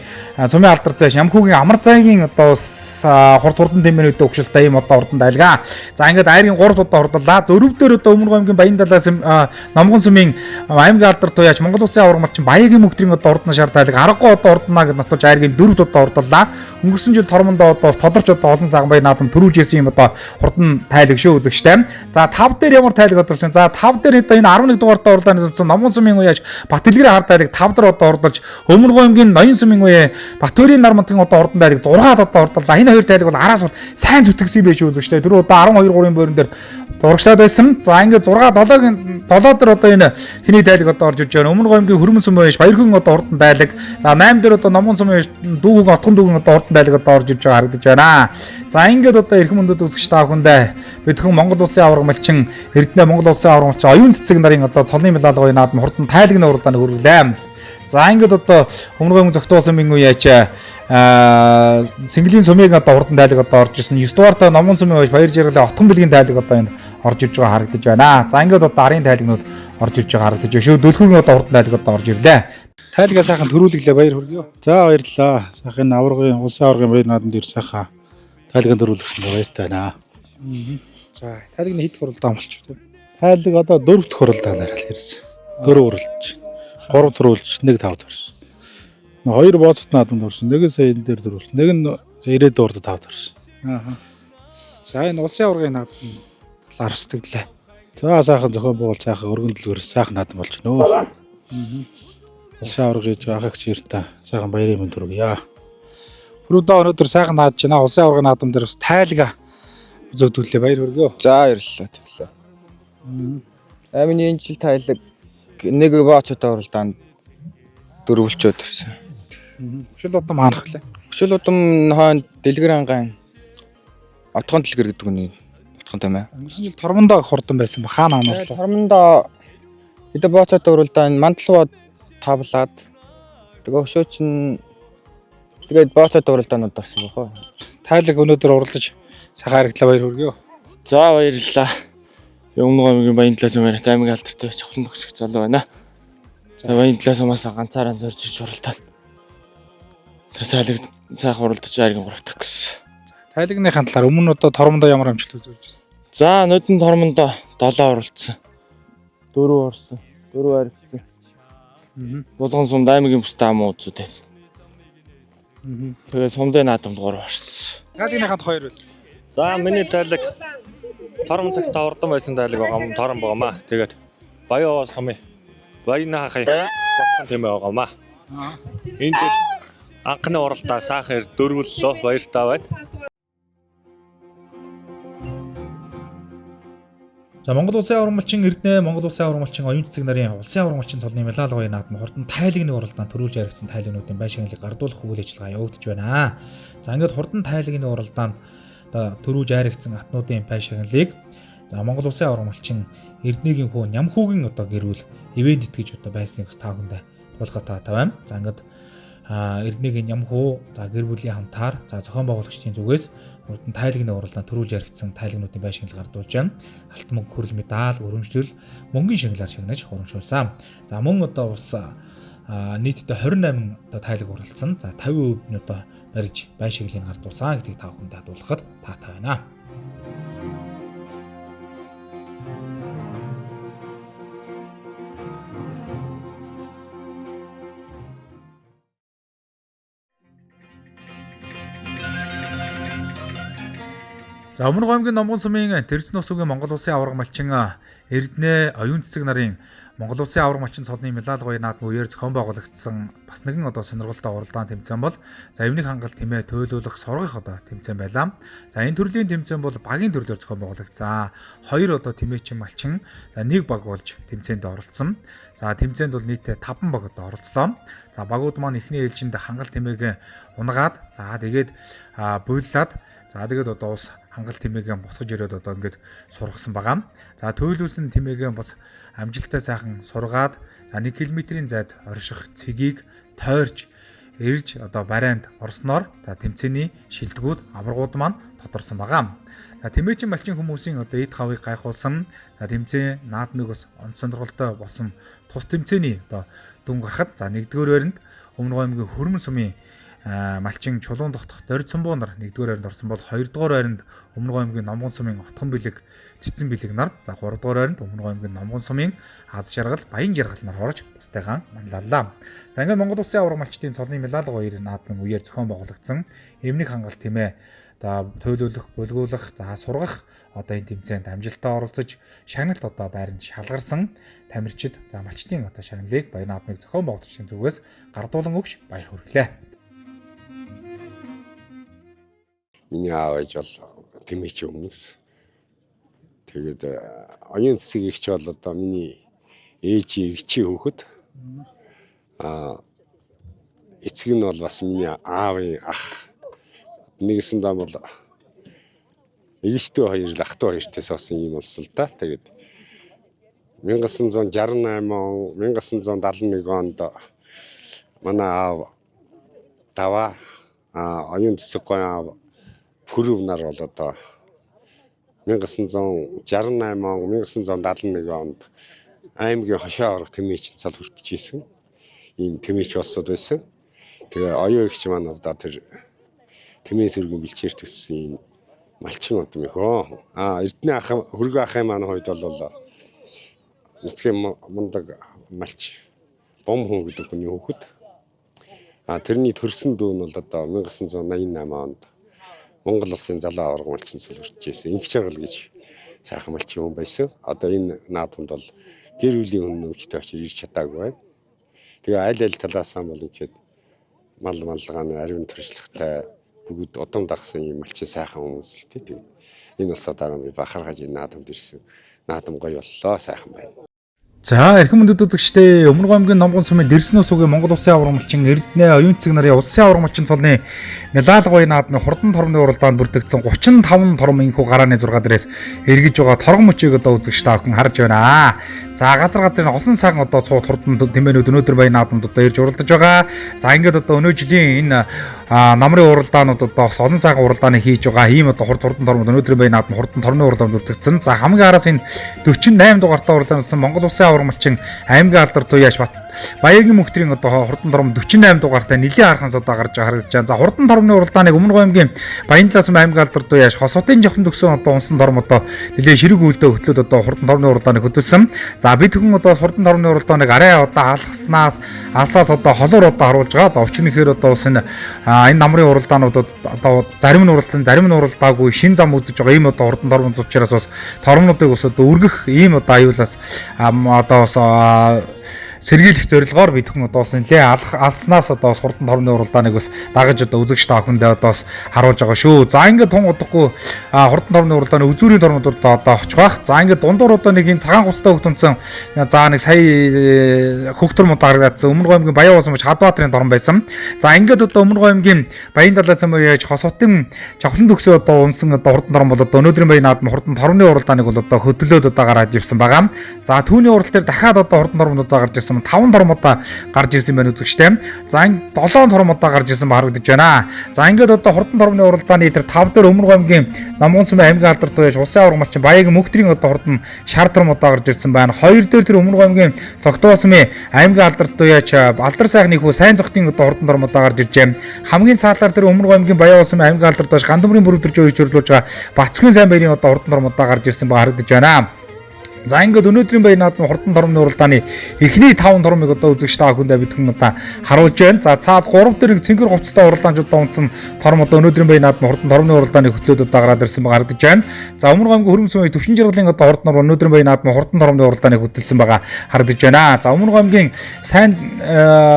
сумын алдар дуу Ямхүүгийн Амар зайгийн одоо хурд хурдан тэмээнүүдтэй өгшөлтэй ийм одоо хурдан тайлгаа. За ингээд айргийн 3 удаа хурдлаа. Зөрөв дээр одоо Өмнө аймгийн Баян-Далай Номгон сумын аймгийн алдар дуу яаж Монгол улсын аварга малчин Баягийн мөнгөдрийн одоо хурдан шар тайлаг аргагүй одоо хурданаа гэд нотолж айргийн 4 удаа хурдлаа. Өнгөрсөн жил Тормондоо одоо тодорч одоо олон сайхан баяр наадам төрүүлж исэн юм одоо хурдан тайлаг шүү үзэгчтэй. За 5 дээр ямар тайлаг одорсон? За 5 дээр одоо энэ 11 дугаартай уралдааны зурсан Номгон сумын уяаж Батэлгэрийн хар тайлаг 5 дээр одоо хурдалж Өмнө аймгийн Ноён сумын уяа Батөрийн нар мантын одоо хурдан тайлаг 6-ад одоо хурдлаа. Энэ хоёр тайлаг бол араас бол сайн зүтгэсэн юм биш үзэгчтэй. Түрүү одоо 12 3-ын бөөрөн дээр дурагшлаад байсан. За ингээд 6 7-гийн 7 дээр одоо энэ хиний тайлаг одоо орж ирж байна. Өмнө аймгийн Хөрмөн сум байж Баярхүн одоо хурдан тайлаг. За 8 дээр одоо Номгон сум байж Дүүгүн Отгон дүүгүн одоо хурдан тайлаг одоо орж ирж байгаа харагдаж байна. За ингээд одоо эрхэм хүндэт үзэгч та бүхэндээ бид хүн Монгол улсын аварга малчин Эрдэнэ Монгол улсын аварга малчин оюун цэцэг нарын одоо цолны мэлалгын наадам хурдан тайлагны уралдаанд хүргэлээ. За ингээд одоо Өмнө аймгийн Зогтгоо сумын үеч Сэнгэлийн сумыг одоо хурдан тайлаг одоо орж ирсэн. 9 дугаартай Номгон сумын үеч Баяр жаргалын Отгон бэлгийн тайлаг одоо энэ орж ирж байгаа харагдаж байна. За ингээд одоо арын тайлагнууд орж ирж байгаа харагдаж байна шүү. Дөлхүүгийн одоо хурдан тайлаг одоо орж ирлээ. Тайлгаа сайхан төрүүлэглээ, баяр хүргэе. За баярлалаа. Сайхан энэ аваргын улсын аваргын баяр наадамд ир сайхан тайлгаа төрүүлсэн баяртай байна. За тайлагны хэд хуралдаан болчих вэ? Тайлаг одоо 4 дахь хуралдаанаар л ирсэн. 4 хуралдаж. 3 төрүүлж 1 5 төрсөн. 2 бодит наадамд төрсөн. Нэг нь сая энэ дээр төрүүлсэн. Нэг нь 90 дуурд 5 төрсөн. Аа. За энэ улсын аваргын наадам талаар сэтгэлээ. За сайхан зохион байгуулалт сайхан өргөн дэлгүүр сайхан наадам болж байна өө. Улсын аварга хийж байгаа ах эгч хоёртаа сайхан баярын мэнд хүргье. Бүрүүдээ өнөөдөр сайхан наадж байна. Улсын аваргын наадам дээр бас тайлга үзүүлүүлээ. Баяр хүргэе. За баярлалаа. Тэглээ. Амины энэ жил тайлаг нэг бооцтой уралдаанд дөрвөлчөөд ирсэн. Хөшил удам хаанах лээ? Хөшил удам хойно Дэлгэр ангаан Отгон дэлгэр гэдэг үний отгон тийм ээ. Өнгөрсөн жил Тормондоо хурдан байсан ба хаана хаанах лээ? Тормондоо бид бооцтой уралдаан Мандлава тавлаад тэгээ хөшөө чинь тэгээд бооцтой уралдаанууд орсон байх уу? Тайлаг өнөөдөр уралдаж сайхан харагдлаа, баяр хүргэе. За баярлалаа. Би Өмнө аймгийн Баян талаас юм яриад аймгийн алдартай чухлан төгсөх залуу байна. За Баян талаас сумаас ганцаараа зорж ирж уралдаад. Тэг сайлаг сайхан уралдаж айрган 3 дахь гэсэн. Тайлагныхаа талаар өмнө одоо Тормондоо ямар амжилт үзүүлж байсан? За нөдөн тормондоо 7 уралдсан. 4 орсон. 4 аригдсан. Булган сумд аймгийн бүстэй ам үзүүтэй. Тэгээд сумдын наадамд 3 орсон. Тайлагныхаа хоёр байл. За миний тайлаг тором цагт урдан байсан тайлаг байгаа юм тором байгаамаа. Тэгээд Баян сумын Баян хахын ботхон тийм байгаамаа. Энэ жил анхны уралдаа сайхан дөрвөллөө, баяртай байна. За Монгол Улсын аварга малчин Эрдэнэ, Монгол Улсын аварга малчин Оюун цэцэг нарын Улсын аварга малчин цолны медаль гоё наадам хурдан тайлагны уралдаанд төрүүлж яригдсан тайлагнуудын байр шагналыг гардуулах үйл ажиллагаа явагдаж байна. За ингээд хурдан тайлагны уралдаанд одоо төрүүлж яригдсан атнуудын байр шагналыг за Монгол Улсын аварга малчин Эрдэнэгийн хүү Нямхүүгийн одоо гэрүүл ивент итгэж одоо байсныг бас та бүхэндээ тулгах таатай байна. За ингээд Эрдэнэгийн Нямхүү за гэр бүлийн хамтаар за зохион байгуулагчдын зүгээс урдан тайлагны уралдаанд төрүүлж яригдсан тайлагнуудын байр шагнал гардуулж байна. Алт мөнгө, хүрэл медаль, өрөмжлөл, мөнгөний шагналаар шагнаж урамшуулсан. За мөн одоо ус нийтдээ 28 одоо тайлаг уралдсан. За 50% нь одоо барьж байр шагналыг гардуулсан гэдгийг та бүхэндээ хадуулахад таатай байна. За Өмнө аймгийн Номгон сумын Тэрсэн усүгийн Монгол Улсын аварга малчин Эрдэнэ Оюун цэцэг нарын Монгол Улсын аварга малчин цолны медаль гоё наадам үеэр зохион байгуулагдсан бас нэгэн одоо сонирхолтой уралдаан тэмцээн бол за эвнийг хангалт тэмээ туйлуулах сургах одоо тэмцээн байлаа. За энэ төрлийн тэмцээн бол багийн төрлөөр зохион байгуулагдсан. Хоёр одоо тэмээчин малчин за нэг баг болж тэмцээнд оролцсон. За тэмцээнд бол нийтдээ 5 баг одоо оролцлоо. За багууд маань эхний ээлжинд хангалт тэмээг унгаад за тэгээд буйлаад за тэгээд одоо ус хангалт тэмээгээ босгож ирээд одоо ингээд сургасан байгаа. За туйлүүлсэн тэмээгээ бас амжилттай сайхан сургаад за 1 км-ийн зайд орших цэгийг тойрч ирж одоо барайнд орсноор за тэмцээний шилдэгүүд аваргууд маань тодорсон байгаа. За тэмээчин малчин хүмүүсийн одоо эд хавыг гайхуулсан за тэмцээн наадмыг бас онц сонирхолтой болсон тус тэмцээний одоо дүн гарахад за 1-р байранд Өмнө аймгийн Хөрмөн сумын малчин Чулуун дотох Дорж Цумбуу нар 1-р байранд орсон бол 2-р байранд Өмнө аймгийн Номгон сумын Отхон бэлэг Цэцэн бэлэг нар за 3-р байранд Өмнө аймгийн Номгон сумын Аз жаргал Баян жаргал нар орж бусдыгаа манлайллаа. За ингээд Монгол Улсын аварга малчдын цолны медаль хоёр наадмын үеэр зохион байгуулагдсан эмнэг хангалт тэмээ одоо туйлуулах, булгуулах, за сургах одоо энэ тэмцээнд амжилттай оролцож шагналт одоо байранд шалгарсан тамирчид за малчдын одоо шагналыг Баян наадмыг зохион байгуулагчдын зүгээс гардуулан өгч баяр хүргэлээ. Миний аав ээж бол тэмээч хүмүүс. Тэгээд оюун цэцэг эгч бол одоо миний ээжийн эгчийн хүүхэд. Эцэг нь бол бас миний аавын ах. Нэгсэндээ бол эгчтэй хоёр л ах дүү хоёртой суусан юм болсон л да. Тэгээд 1968 он 1971 онд манай аав даваа оюун цэцэг гойн аав Пүрв нар бол одоо 1968 он 1971 онд аймгийн хошоо орох тэмээчин цол хүртэж исэн. Ийм тэмээч болсод байсан. Тэгээ оюун эгч маань одоо тэр тэмээн сэргийн бэлчээр төссөн ийм малчин удам их өө. Эрдэнэ ах хөргөө ахын маань хувьд бол нутгийн мундаг малч бом хүн гэдэг хүний хүүхэд. Тэрний төрсөн дүү нь бол одоо 1988 онд Монгол Улсын залуу аварга малчин цол хүртэж исэн. Инх жаргал гэж Сайхан малчин хүн байсан. Одоо энэ наадамд бол гэр бүлийн хүн өвчтэй очиж ирж чадаагүй байна. Тэгээ аль аль талаасаа бол ингээд мал малгааны ариун туршлагатай бүгд удам дагсан юм малчин сайхан хүмүүс л тий. Тэгээд энэ улсаа дараа би бахархаж энэ наадамд ирсэн. Наадам гоё боллоо, сайхан байна. За эрхэм мөндөд үзэгчдээ Өмнө аймгийн Номгон сумын Дэрсэн ус үгийн Монгол Улсын аварга малчин Эрдэнэ оюун цэг нарын улсын аварга малчин цолны Милал гоё наадмын хурдан тормны уралдаанд бүртгэгдсэн 35 торм инхүү гарааны 6 дээрээс эргэж байгаа торгон мөчийг одоо үзэгч та бүхэн харж байна. За газар газрын олон сайхан одоо цууд хурдан тэмээнүүд өнөөдөр баян наадамд одоо ирж уралдаж байгаа. За ингээд одоо өнөө жилийн энэ намрын уралдаанууд одоо бас олон сайхан уралдааны хийж байгаа. Ийм одоо хурд хурдан тормод өнөөдрийн баян наадам хурдан тормны уралдаанд бүртгэгдсэн. За хамгийн араас энэ 48 дугаартай уралдаанд болсон Монгол Улсын аварга малчин аймгийн алдар туяаш Бат Баягийн мөхтрийн одоо хурдан торм 48 дугаартай нэлийн арханс одоо гарч харагдаж байна. За хурдан тормны уралдааныг Өмнө аймгийн Баянлаас аймгийн алдар туяаш Хосотын жавхан төгсөн одоо унсан торм одоо нэлийн ширэг үлдээ хөтлөөд одоо хурдан тормны уралдааныг хөдөлсөн. За бид хүн одоо хурдан тормны уралдааныг арай одоо алхаснаас алсаас одоо холоор одоо харуулж байгаа. За учир нь ихээр одоо бас энэ энэ намрын уралдаануудад одоо зарим нь уралдсан, зарим нь уралдаагүй шин зам үзэж байгаа ийм одоо хурдан тормууд учраас бас тормнуудыг бас одоо өргөх ийм одоо аюулаас одоо бас сэргийлэх зорилгоор бид хүн одоо бас нэлээ алснаас одоо бас хурдан тормны уралдааныг бас дагаж одоо үзэгч та бүхэндээ одоо бас харуулж байгаа шүү. За ингээд тун удахгүй хурдан тормны уралдааны үзүүрийн тормууд одоо очих бах. За ингээд дундуур одоо нэг энэ цагаан хувцастай хөгт өмцөн за нэг сая хөгтөр мод харагдсан Өмнө аймгийн Баян уулсан мөч Хадбаатарын торн байсан. За ингээд одоо Өмнө аймгийн Баян далай цам яаж Хосотын жавхлан төгсөө одоо унсан одоо хурдан торн бол одоо өнөөдрийн баян наадам хурдан тормны уралдааныг бол одоо хөдлөөд одоо гараад ирсэн байгаа. За түүний урал дээр дахиад одоо хурдан тормнууд гарч ирсэн 5 торм удаа гарч ирсэн байна үзэгчтэй. За 7 торм удаа гарч ирсэн харагдаж байна. За ингээд одоо хурдан тормны уралдааны тэр 5 дээр Өмнө аймгийн Номгон сумын аймгийн алдар туяаш улсын аварга малчин Баягийн мөхтрийн одоо хурдан шар торм удаа гарч ирсэн байна. 2 дээр тэр Өмнө аймгийн Цогтоо сумын аймгийн алдар туяач алдар сайхны хүү сайн зохтын одоо хурдан торм удаа гарч иржээ. Хамгийн саалаар тэр Өмнө аймгийн Баян улсын аймгийн алдар туяаш Гандумрын бүрөвдөрж өөрчилж байгаа Бацгийн сайн баярын одоо хурдан торм удаа гарч ирсэн ба харагдаж байна. За ингээд өнөөдрийн баяр наадам хурдан тормны уралдааны эхний 5 тормыг одоо үзэгч та бүхэндээ бид хүн одоо харуулж байна. За цаад 3 дээр нэг цэнгэр хувцастай уралдаанчууд унтсан торм одоо өнөөдрийн баяр наадам хурдан тормны уралдааны хөтлөөд одоо гараад ирсэн байгаа харагдаж байна. За Өмнө аймгийн Хөрөмсөмийн Төвшин жаргалын одоо хурдан торм өнөөдрийн баяр наадам хурдан тормны уралдааныг хөтөлсөн байгаа харагдаж байна. За Өмнө аймгийн сайн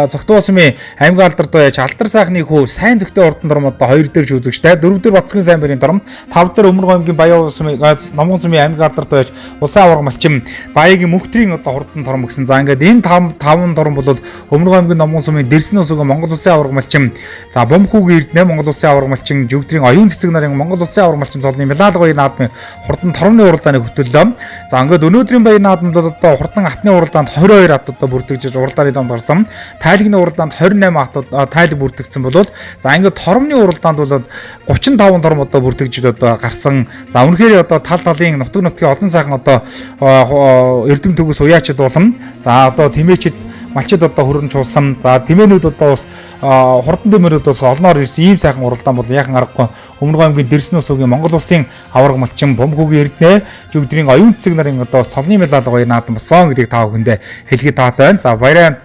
Цогтуусмын аймгийн алдар дуяаж алдар сайхны хүү сайн зөхтэй хурдан торм одоо 2 дээр ч үзэгчтэй 4 дээр Бацгийн сайн баярын торм 5 дээр Өмнө аймгийн Баян улсын Номгон сумын аймгийн алдар дуяаж улсын аварга малчин Баягийн мөхтрийн одоо хурдан торм гэсэн. За ингээд энэ 5 торм бол Өмнө аймгийн Номгон сумын Дэрсэн усугийн Монгол улсын аварга малчин за Бомхүүгийн Эрдэнэ Монгол улсын аварга малчин Жүгдрийн оюун цэцэг нарын Монгол улсын аварга малчин цолны Милал гоё наадмын хурдан тормны уралдааныг хөтөллөө. За ингээд өнөөдрийн баяр наадамд бол одоо хурдан атны уралдаанд 22 ат одоо бүртгэж уралдааны замд гарсан. Тайлагны уралдаанд 28 ат тайлаг бүртгэгдсэн бол за ингээд тормны уралдаанд бол 35 торм одоо бүртгэж одоо гарсан. За үнэхээр одоо тал талын нутаг нутгийн олон сайхан одоо эрдэм төгс уяачд болон за одоо тэмээчд малчид одоо хөрөн чуулсан. За тэмээнүүд одоо бас хурдан дэмэрүүд бас олноор ирсэн ийм сайхан уралдаан бол яхан аргагүй Өмнө аймгийн Дэрсэн усуугийн Монгол улсын аварга малчин Бомхүүгийн Эрдэнэ Жүгдрийн оюун цэцэг нарын одоо цолны мэлал гоё наадам болсон гэдгийг та бүхэндээ хэлэхэд таатай байна. За баяраа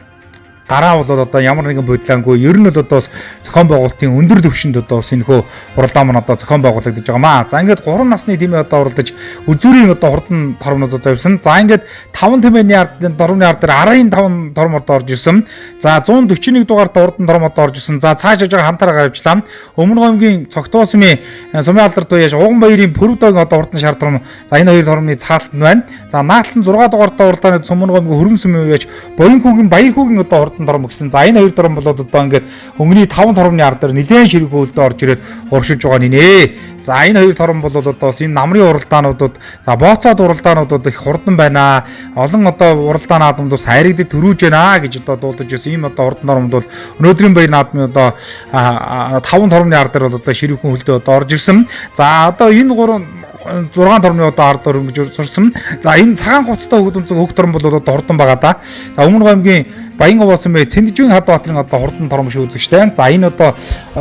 гараа бол одоо ямар нэгэн бодлоонгүй ер нь бол одоо зохион байгуулалтын өндөр түвшинд одоо бас энэхүү уралдаан маань одоо зохион байгуулагдаж байгаа маа. За ингээд 3 насны тэмээ одоо уралдаж үзүүрийн одоо хурдан тормнууд одоо явсан. За ингээд 5 тэмээний ард тормны ард дээр 15 торм одоо орж ирсэн. За 141 дугаарт хурдан торм одоо орж ирсэн. За цааш явж байгаа хамтараа гарвчлаа. Өмнө аймгийн Цогтоосмын сумын алдар дуяаш Уган баярын Пүрвдогийн одоо хурдан шар торм. За энэ хоёр тормны цаалт нь байна. За наадлан 6 дугаарт уралдааны Өмнө аймгийн Хөрөм сумын үеэж Буянхүүгийн Баярхүүгийн одоо хурдан торм гэсэн. За энэ хоёр торм болоод одоо ингээд өнгөний 5 тормны ард дээр нэлээд ширэг хөлдөө орж ирээд урагшиж байгаа нэ. За энэ хоёр торм бол одоо бас энэ намрын уралдаануудад за бооцоод уралдаануудад их хурдан байна. Олон одоо уралдаан наадамд бас хайрагдад төрүүж байна гэж одоо дуулдаж байсан. Ийм одоо хурдан тормд бол өнөөдрийн баяр наадмын одоо 5 тормны ард дээр бол одоо ширүүхэн хөлдөө одоо орж ирсэн. За одоо энэ 3 6 тормны одоо ард өрөнгөж сурсан. За энэ цагаан хувцастай хөгд өмцөг хөх торм бол одоо хурдан байгаа да. За Өмнө аймгийн Баян овоос мэ Цэнджүүн Хадбаатарын одоо хурдан тором шүү үзэгчтэй. За энэ одоо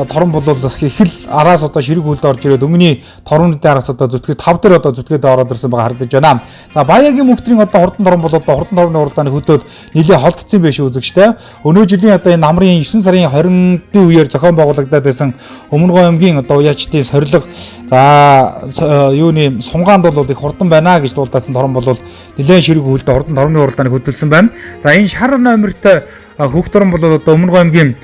тором бол бас их л араас одоо ширэг хөлд орж ирээд өнгөний тормны араас одоо зүтгээд 5 дээр одоо зүтгээд ороод ирсэн байгаа харагдаж байна. За Баяагийн мөнхтрийн одоо хурдан тором бол одоо хурдан тормны уралдааны хөдөөд нэлээ холдсон байх шүү үзэгчтэй. Өнөө жилийн одоо энэ намрын 9 сарын 20-ны үеэр зохион байгуулагдаад байсан Өмнөгөө аймгийн одоо уяачдын сорилго за юуны сунгаанд бол их хурдан байна гэж дуулдаасан тором бол нэлээд ширэг хөлдөө хурдан тормны уралдааныг хөдөлсөн байна. За энэ шар номертой хөх тором бол одоо Өмнөгөө аймгийн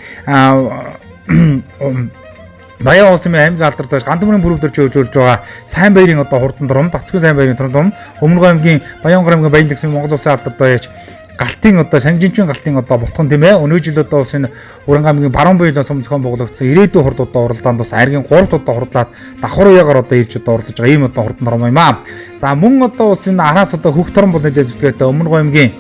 Баян улсын аймгийн алдарт байж Гандамрын бүрөвдөрч хөгжүүлж байгаа сайн баярын одоо хурдан тором, Бацгүй сайн баярын тором, Өмнөгөө аймгийн Баян аймгийн Баян лэгсмийн Монгол улсын алдарт байж галтын одоо санжинчүүн галтын одоо ботхон тийм ээ. Өнөө жил одоо улсын Уран аймгийн Баруун буйлан сум зохион байгуулагдсан ирээдүйн хурд одоо уралдаанд бас аргийн 3 удаа хурдлаад давхар уяагаар одоо ирж одоо уралдаж байгаа ийм одоо хурдан тором юм аа. За мөн одоо улсын араас одоо хөх тором бол нэлээд зүтгээтэй Өмнөгөө аймгийн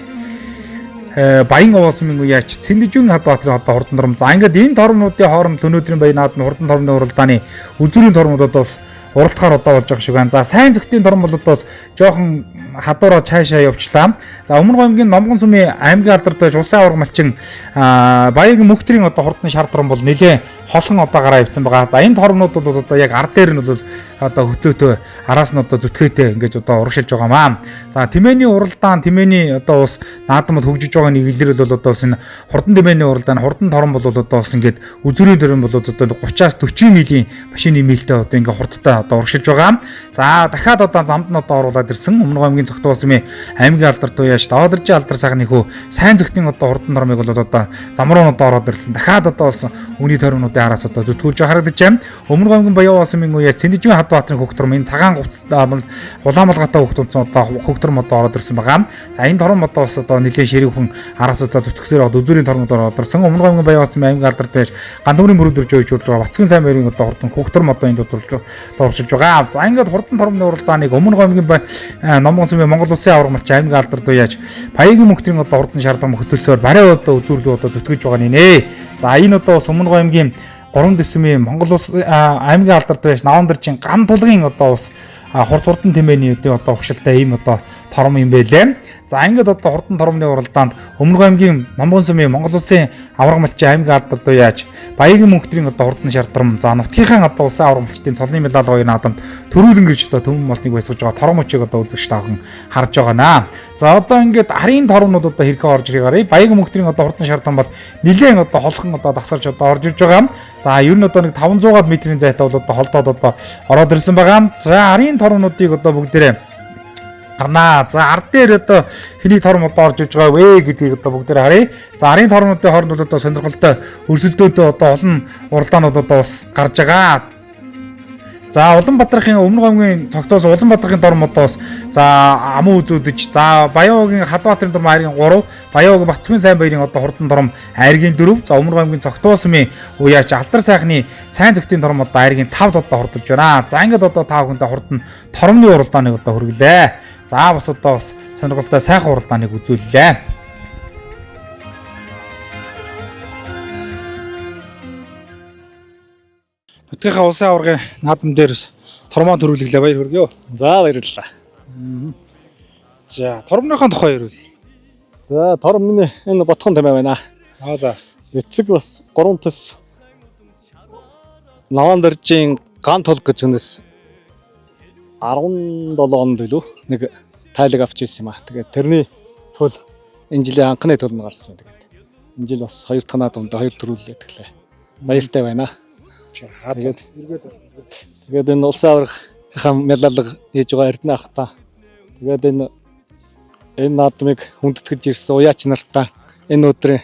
Баян овоолсон минь яач Цэндэж Хадбаатарын одоо хурдан тором. За ингээд энэ тормнуудын хооронд өнөөдрийн баян наадмын хурдан тормны уралдааны үзүүрийн тормууд одоо бас уралдахаар одоо болж байгаа шиг байна. За сайн зөвхтийн тором бол одоо бас жоохон хадуураа цаашаа явчлаа. За Өмнө аймгийн Номгон сүмийн аймгийн алдарт байж улсын аварга малчин Баяагийн мөхтрийн одоо хурдан шар тором бол нэлээд холхон одоо гараа явцсан байгаа. За энэ тормнууд бол одоо яг ар дээр нь бол одоо хөтөөтөө араас нь одоо зүтгээтэй ингэж одоо урагшилж байгаа маа. За тэмээний уралдаан тэмээний одоо ус наадмад хөгжиж байгаа нэг илрэл бол одоо бас энэ хурдан тэмээний уралдаан хурдан торон бол одоо бас ингээд үзүүрийн төрөн бол одоо 30-аас 40 милийн машины милтэй одоо ингээд хурдтай одоо урагшилж байгаа. За дахиад одоо замд нь одоо оруулаад ирсэн Өмнө аймгийн Цогтуу улсын аймгийн алдар туяаш Давадаржийн алдар сайхны хүү сайн зөвхтийн одоо хурдан тормыг бол одоо зам руу одоо ороод ирсэн. Дахиад одоо бас үүний тормнуудын араас одоо зүтгүүлж харагдаж байна. Өмнө аймгийн Баян улсын үеэ Цэндэж Хадбаатарын хөх торм энэ цагаан хувцас улаанбалгаатай хөх томцсон одоо хөх торм одоо ороод ирсэн байгаа. За энэ торм одоо бас одоо нэлээд ширүүхэн араас одоо зүтгэсээр одоо үзүүрийн тормууд ороод ирсэн. Өмнө аймгийн Баян улсын аймгийн алдар байж Гандумрын мөрөдөрж ойжуулж байгаа Бацгийн сайн баярын одоо хурдан хөх торм одоо энд дуршилж байгаа. За ингээд хурдан тормны уралдааныг Өмнө аймгийн Номгон сүмийн Монгол улсын аварга малч аймгийн алдар дуяаж Баяагийн мөнхтрийн одоо хурдан шар торм хөтөлсөөр барай одоо үзүүрлүү одоо зүтгэж байгаа нэ. За энэ одоо бас Өмнө аймгийн 3 дэсмийн Монгол улс аймгийн алдарт байж Навандаржийн ган тулгын одоо ус хурд хурдан тэмээний одоо өгшөлтэй ийм одоо тором юм байлээ. За ингээд одоо хурдан тормны уралдаанд Өмнө аймгийн Номгон сүмийн Монгол улсын аварга малчийн аймгийн алдар дуяаж Баяагийн мөнхтрийн одоо хурдан шар тором за нутгийнхаа одоо улсын аварга малчдын цолны медаль гоё наадамд төрүүлэн гэж одоо төмөн молтыг баясгаж байгаа тором очиг одоо үзэгч та бүхэн харж байгаа наа. За одоо ингээд арын тормнууд одоо хэрхэн орж ирэх гарыг Баяагийн мөнхтрийн одоо хурдан шар тором бол нэлээд одоо холхон одоо дасарч одоо орж ирж байгаа. За ер нь одоо нэг 500 метрийн зайтай бол одоо холдоод одоо ороод ирсэн байгаа. За арын тормнуудыг одоо бүгдээрээ гарнаа. За ард дээр одоо хэний торм одоо орж иж байгаа вэ гэдгийг одоо бүгдээр харъя. За арын тормнуудын хооронд бол одоо сонирхолтой өрсөлдөөд одоо олон уралдаанууд одоо бас гарч байгаа. За Улаанбаатарын Өмнө аймгийн Цогтоос Улаанбаатарын дорм одоо бас за амуу үзүүдэж за Баян Хадбаатарын дорм айргийн 3, Баян Бацмын сайн баярын одоо хурдан дорм айргийн 4, за Өмнө аймгийн Цогтоос сүмийн уяач Алдар сайхны сайн зөвхтийн дорм одоо айргийн 5 одоо хурдалж байна. За ингээд одоо та бүхэндээ хурдан тормны уралдааныг одоо хүргэлээ. За бас одоо бас сонирхолтой сайхан уралдааныг үзүүллээ. Нутгийнхаа улсын аваргын наадам дээр тормоо төрүүлгэлээ баяр хүргэе. За баярлалаа. За тормныхоо тухай ярил. За торм миний энэ ботхон тэмээ байна. Аа за. Эцэг бас 3 төс Навандаржийн ган тул гэж хүнээс 17 онд илүү нэг тайлаг авч ирсэн юм аа. Тэгээд тэрний төл энэ жилийн анхны төл нь гарсан. Тэгээд энэ жил бас хоёр дахь наадамд хоёр төрүүллээ тэглээ. Баяртай байна. Тэгээд тэгээд энэ улсын аваргынхаа мялалга хийж байгаа Эрдэнэ ахта. Тэгээд энэ наадмыг хүндэтгэж ирсэн уяач нартаа энэ өдрийн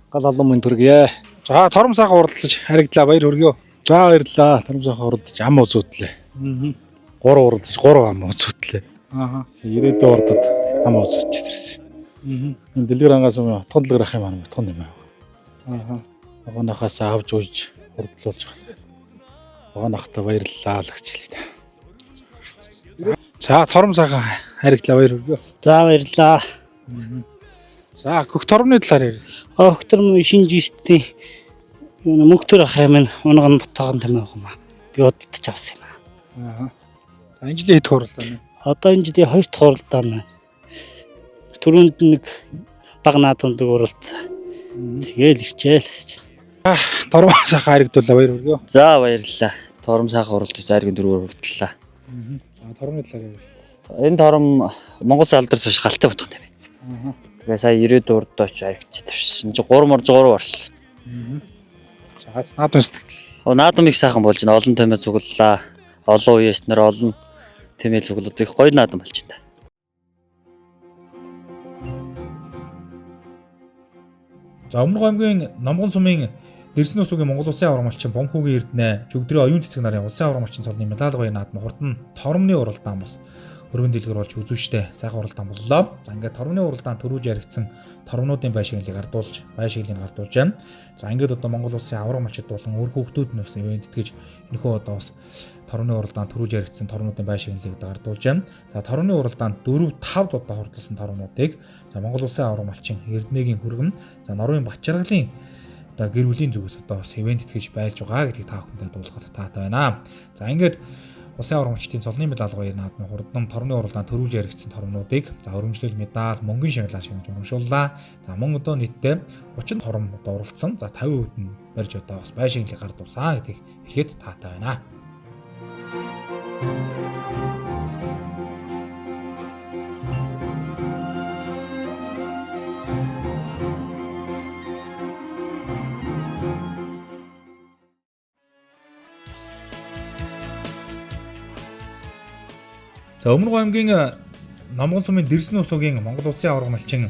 гал алан мөн төргийе. За тором сайхан уралдаж харагдлаа баяр хүргэе. За баярлалаа. Тором сайхан уралдаж ам үзүүтлээ. 3 уралдаж 3 ам үзүүтлээ. Аа. Ирээдүйн урдад ам үзүүч ирсэн. Энэ дэлгэр ангаас өмнө отгон дэлгэр ах юм аа отгон юм аа. Аа. Огоонохоос авч ууж хурдлуулж байгаа. Огоонохтой баярлалаа л гэж хэлээ. За тором сайхан харагдлаа баяр хүргэе. За баярлалаа. За хөх тормны талаар ярив. Хөх торм шинж жистийн мөнхтөр ах юм унган ботгон тэмээ юм аа. Би удалдаж авсан юм аа. За энэ жилийн хэд хуралдаа нэ? Одоо энэ жилийн хоёр дахь хуралдаа нэ. Түрүүнд нэг Баг наадамд уралдсан. Тэгээл ирчээл. Тором сайхан харагдуулаа, баяр хүргэе. За, баярлалаа. Тором сайхан уралдаж айргийн дөрвөөр уралдлаа. За, тормын талаар ярив. Энэ тором Монгол улсын алдар туш галтай бодох юм байна. Тэгээ сая 90 урд очиж аригчаад ирсэн. Чи 3 морж 3 орлоо. За, наадам сэтгэл. Наадам их сайхан болж байна. Олон томьёо цуглалаа. Олон үеэс нар олон тэмээ цуглаад их гоё наадам болж байна. За, Өмнө аймгийн Номгон сумын Дэрсэн усуугийн Монгол Улсын аварга малчин Бомхүүгийн Эрдэнэ Жүгдрийн оюун цэцэг нарын улсын аварга малчин цолны медаль гоё наадам хурдан тормны уралдаан бас өргөн дэлгэр болж үзүүштэй сайхан уралдаан боллоо. За, ингээд тормны уралдаан төрүүж яригдсан тормнуудын байшинглыг гардуулж, байшинглыг гардуулж байна. За, ингээд одоо Монгол Улсын аварга малчид болон үр хүүхдүүд нь бас ивент тэтгэж энэхүү одоо бас тормны уралдаан төрүүж яригдсан тормнуудын байшинглыг одоо гардуулж байна. За, тормны уралдаанд 4 5 удаа хурдлсан тормнуудыг за Монгол Улсын аварга малчин Эрдэнэгийн хүргэм, за Норвын Бачаргалын одоо гэр бүлийн зүгээс одоо бас ивент тэтгэж байлж байгаа гэдгийг та бүхэндээ дуулгах таатай байна. За, ингээд Улсын аварга малчдын цолны медаль гоё наадмын хурдан тормны уралдаанд төрүүлж яригдсан тормнуудыг за өрөмжлөл медаль, мөнгөн шагналаа шагнаж урамшууллаа. За, мөн одоо нийтдээ 30 тором одоо уралдсан. За, 50% нь барьж одоо бас байшинглыг гардуулсан гэдгийг хэлэхэд таатай байна. За, Өмнө аймгийн Номгон сумын Дэрсэн усуугийн Монгол Улсын аварга малчин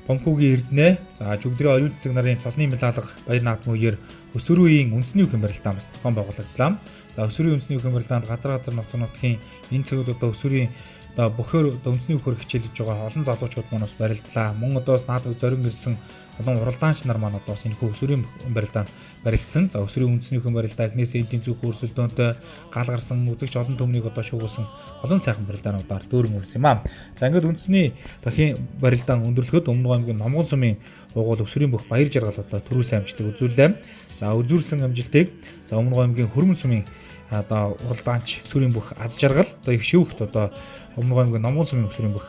Бомхүүгийн Эрдэнэ, за Жүгдрийн оюун цэцэг нарын цолны медаль баяр наадмын үеэр Өсвөрийн үндэсний үхэн барилдаан бас зохион байгуулагдлаа. За, Өсвөрийн үндэсний үхэн барилдаанд газар газар нутаг нутгийн энэ цагууд одоо өсвөрийн одоо бөхөр одоо үндэсний үхээр хичээлж байгаа олон залуучууд маань бас барилдлаа. Мөн одоо бас наадмыг зорин ирсэн олон уралдаанч нар маань одоо бас энэхүү өсвөрийн барилдаанд барилдсан. За, өсвөрийн үндэсний үхэн барилдаа эхнээсээ эдийн зүйн өрсөлдөөнтэй гал гарсан үзэгч олон түмнийг одоо шүүгүүлсэн олон сайхан барилдаануудаар дүүрэн үрсэн юм аа. За, ингээд үндэсний бахын барилдаан өндөрлөхөд Өмнө аймгийн Номгон сумын угуул өсвөрийн бүх баяр жаргал одоо төрүүлсэн амжилтыг үзүүллээ. За, үзүүлсэн амжилтыг за Өмнө аймгийн Хөрмөн сумын одоо уралдаанч өсвөрийн бүх аз жаргал одоо их шүүхт одоо Өмнө аймгийн Номгон сумын өсвөрийн бүх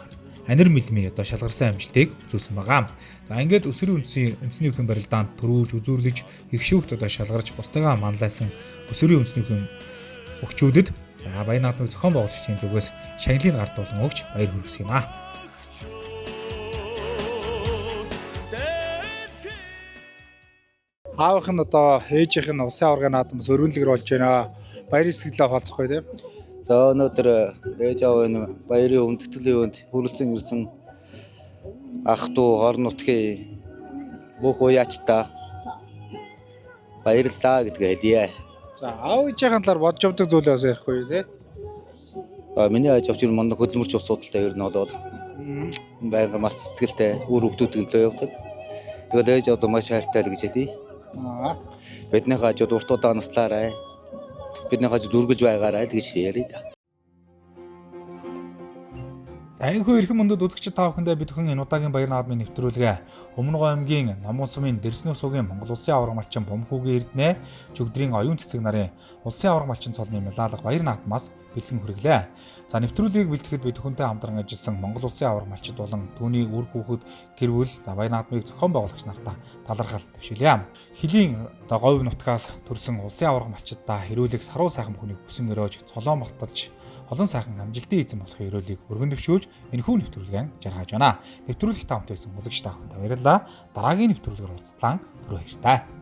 анир мэлмий одоо шалгарсан амжилтыг үзүүлсэн байгаа. За, ингээд өсвөрийн үндэсний үхэн барилдаанд төрүүлж үзүүрлэж их шүүхт одоо шалгарч бусдыгаа манлайлсан өсвөрийн үндэсний үхэн өгчүүдэд за баяр наадмыг зохион байгуулагчдын зүгээс шагналыг гардуулан өгч баяр хүргэсэн юм аа. Аавынх нь одоо ээжийнх нь улсын аваргын наадам бас өргөнлөгөр болж байна. Баярын сэтгэлээ хаалцахгүй тийм. За, өнөөдөр ээж аав энэ баярын хүндэтгэлийн өнд хүрэлцэн ирсэн ах トゥ орон нутгийн бүх уяачдаа баярлалаа гэдгээ хэлье. За, аав ээжийнхэн талаар бодож явдаг зүйлээ бас ярихгүй тийм. Миний аж авч мундаг хөдөлмөрч ус судалтай ер нь бол байнга малц сэтгэлтэй үр хөвгүүдийн төлөө явдаг. Тэгэл ээж одоо маш хайртай л гэж хэлье. Бидний хажууд урт удаан наслаарай. Бидний хажууд үргэлж байгаарай л гэж ярья да. За, энэхүү эрхэм мөндөд үзэгчид та бүхэндээ бид бүхэн энэ удаагийн баяр наадмын нэвтрүүлгээ Өмнө аймгийн Номгон сумын Дэрсэн усуугийн Монгол Улсын аварга малчин Бомхүүгийн Эрдэнэ Жүгдрийн оюун цэцэг нарын улсын аварга малчин цолны медаль баяр наадмаас бэлтгэн хүргэлээ. За, нэвтрүүлгийг бэлтгэхэд бид бүхэнтэй хамтран ажилласан Монгол Улсын аварга малчид болон түүний үр хүүхэд гэр бүл за баяр наадмыг зохион байгуулагч нартаа талархал дэвшүүлье. Хөлийн одоо говь нутгаас төрсэн улсын аварга малчиддаа хэрүүлэг саруу сайхан бүхнийг хүсэн өрөөж цолоо мотолж олон сайхан амжилтын эзэн болох ерөөлийг өргөн дэвшүүлж энэхүү нэвтрүүлгэн жаргаж байна. Нэвтрүүлэгт хамт байсан үзэгч та бүхэнд баярлалаа. Дараагийн нэвтрүүлгээр уулзлаа. Түр баяртай.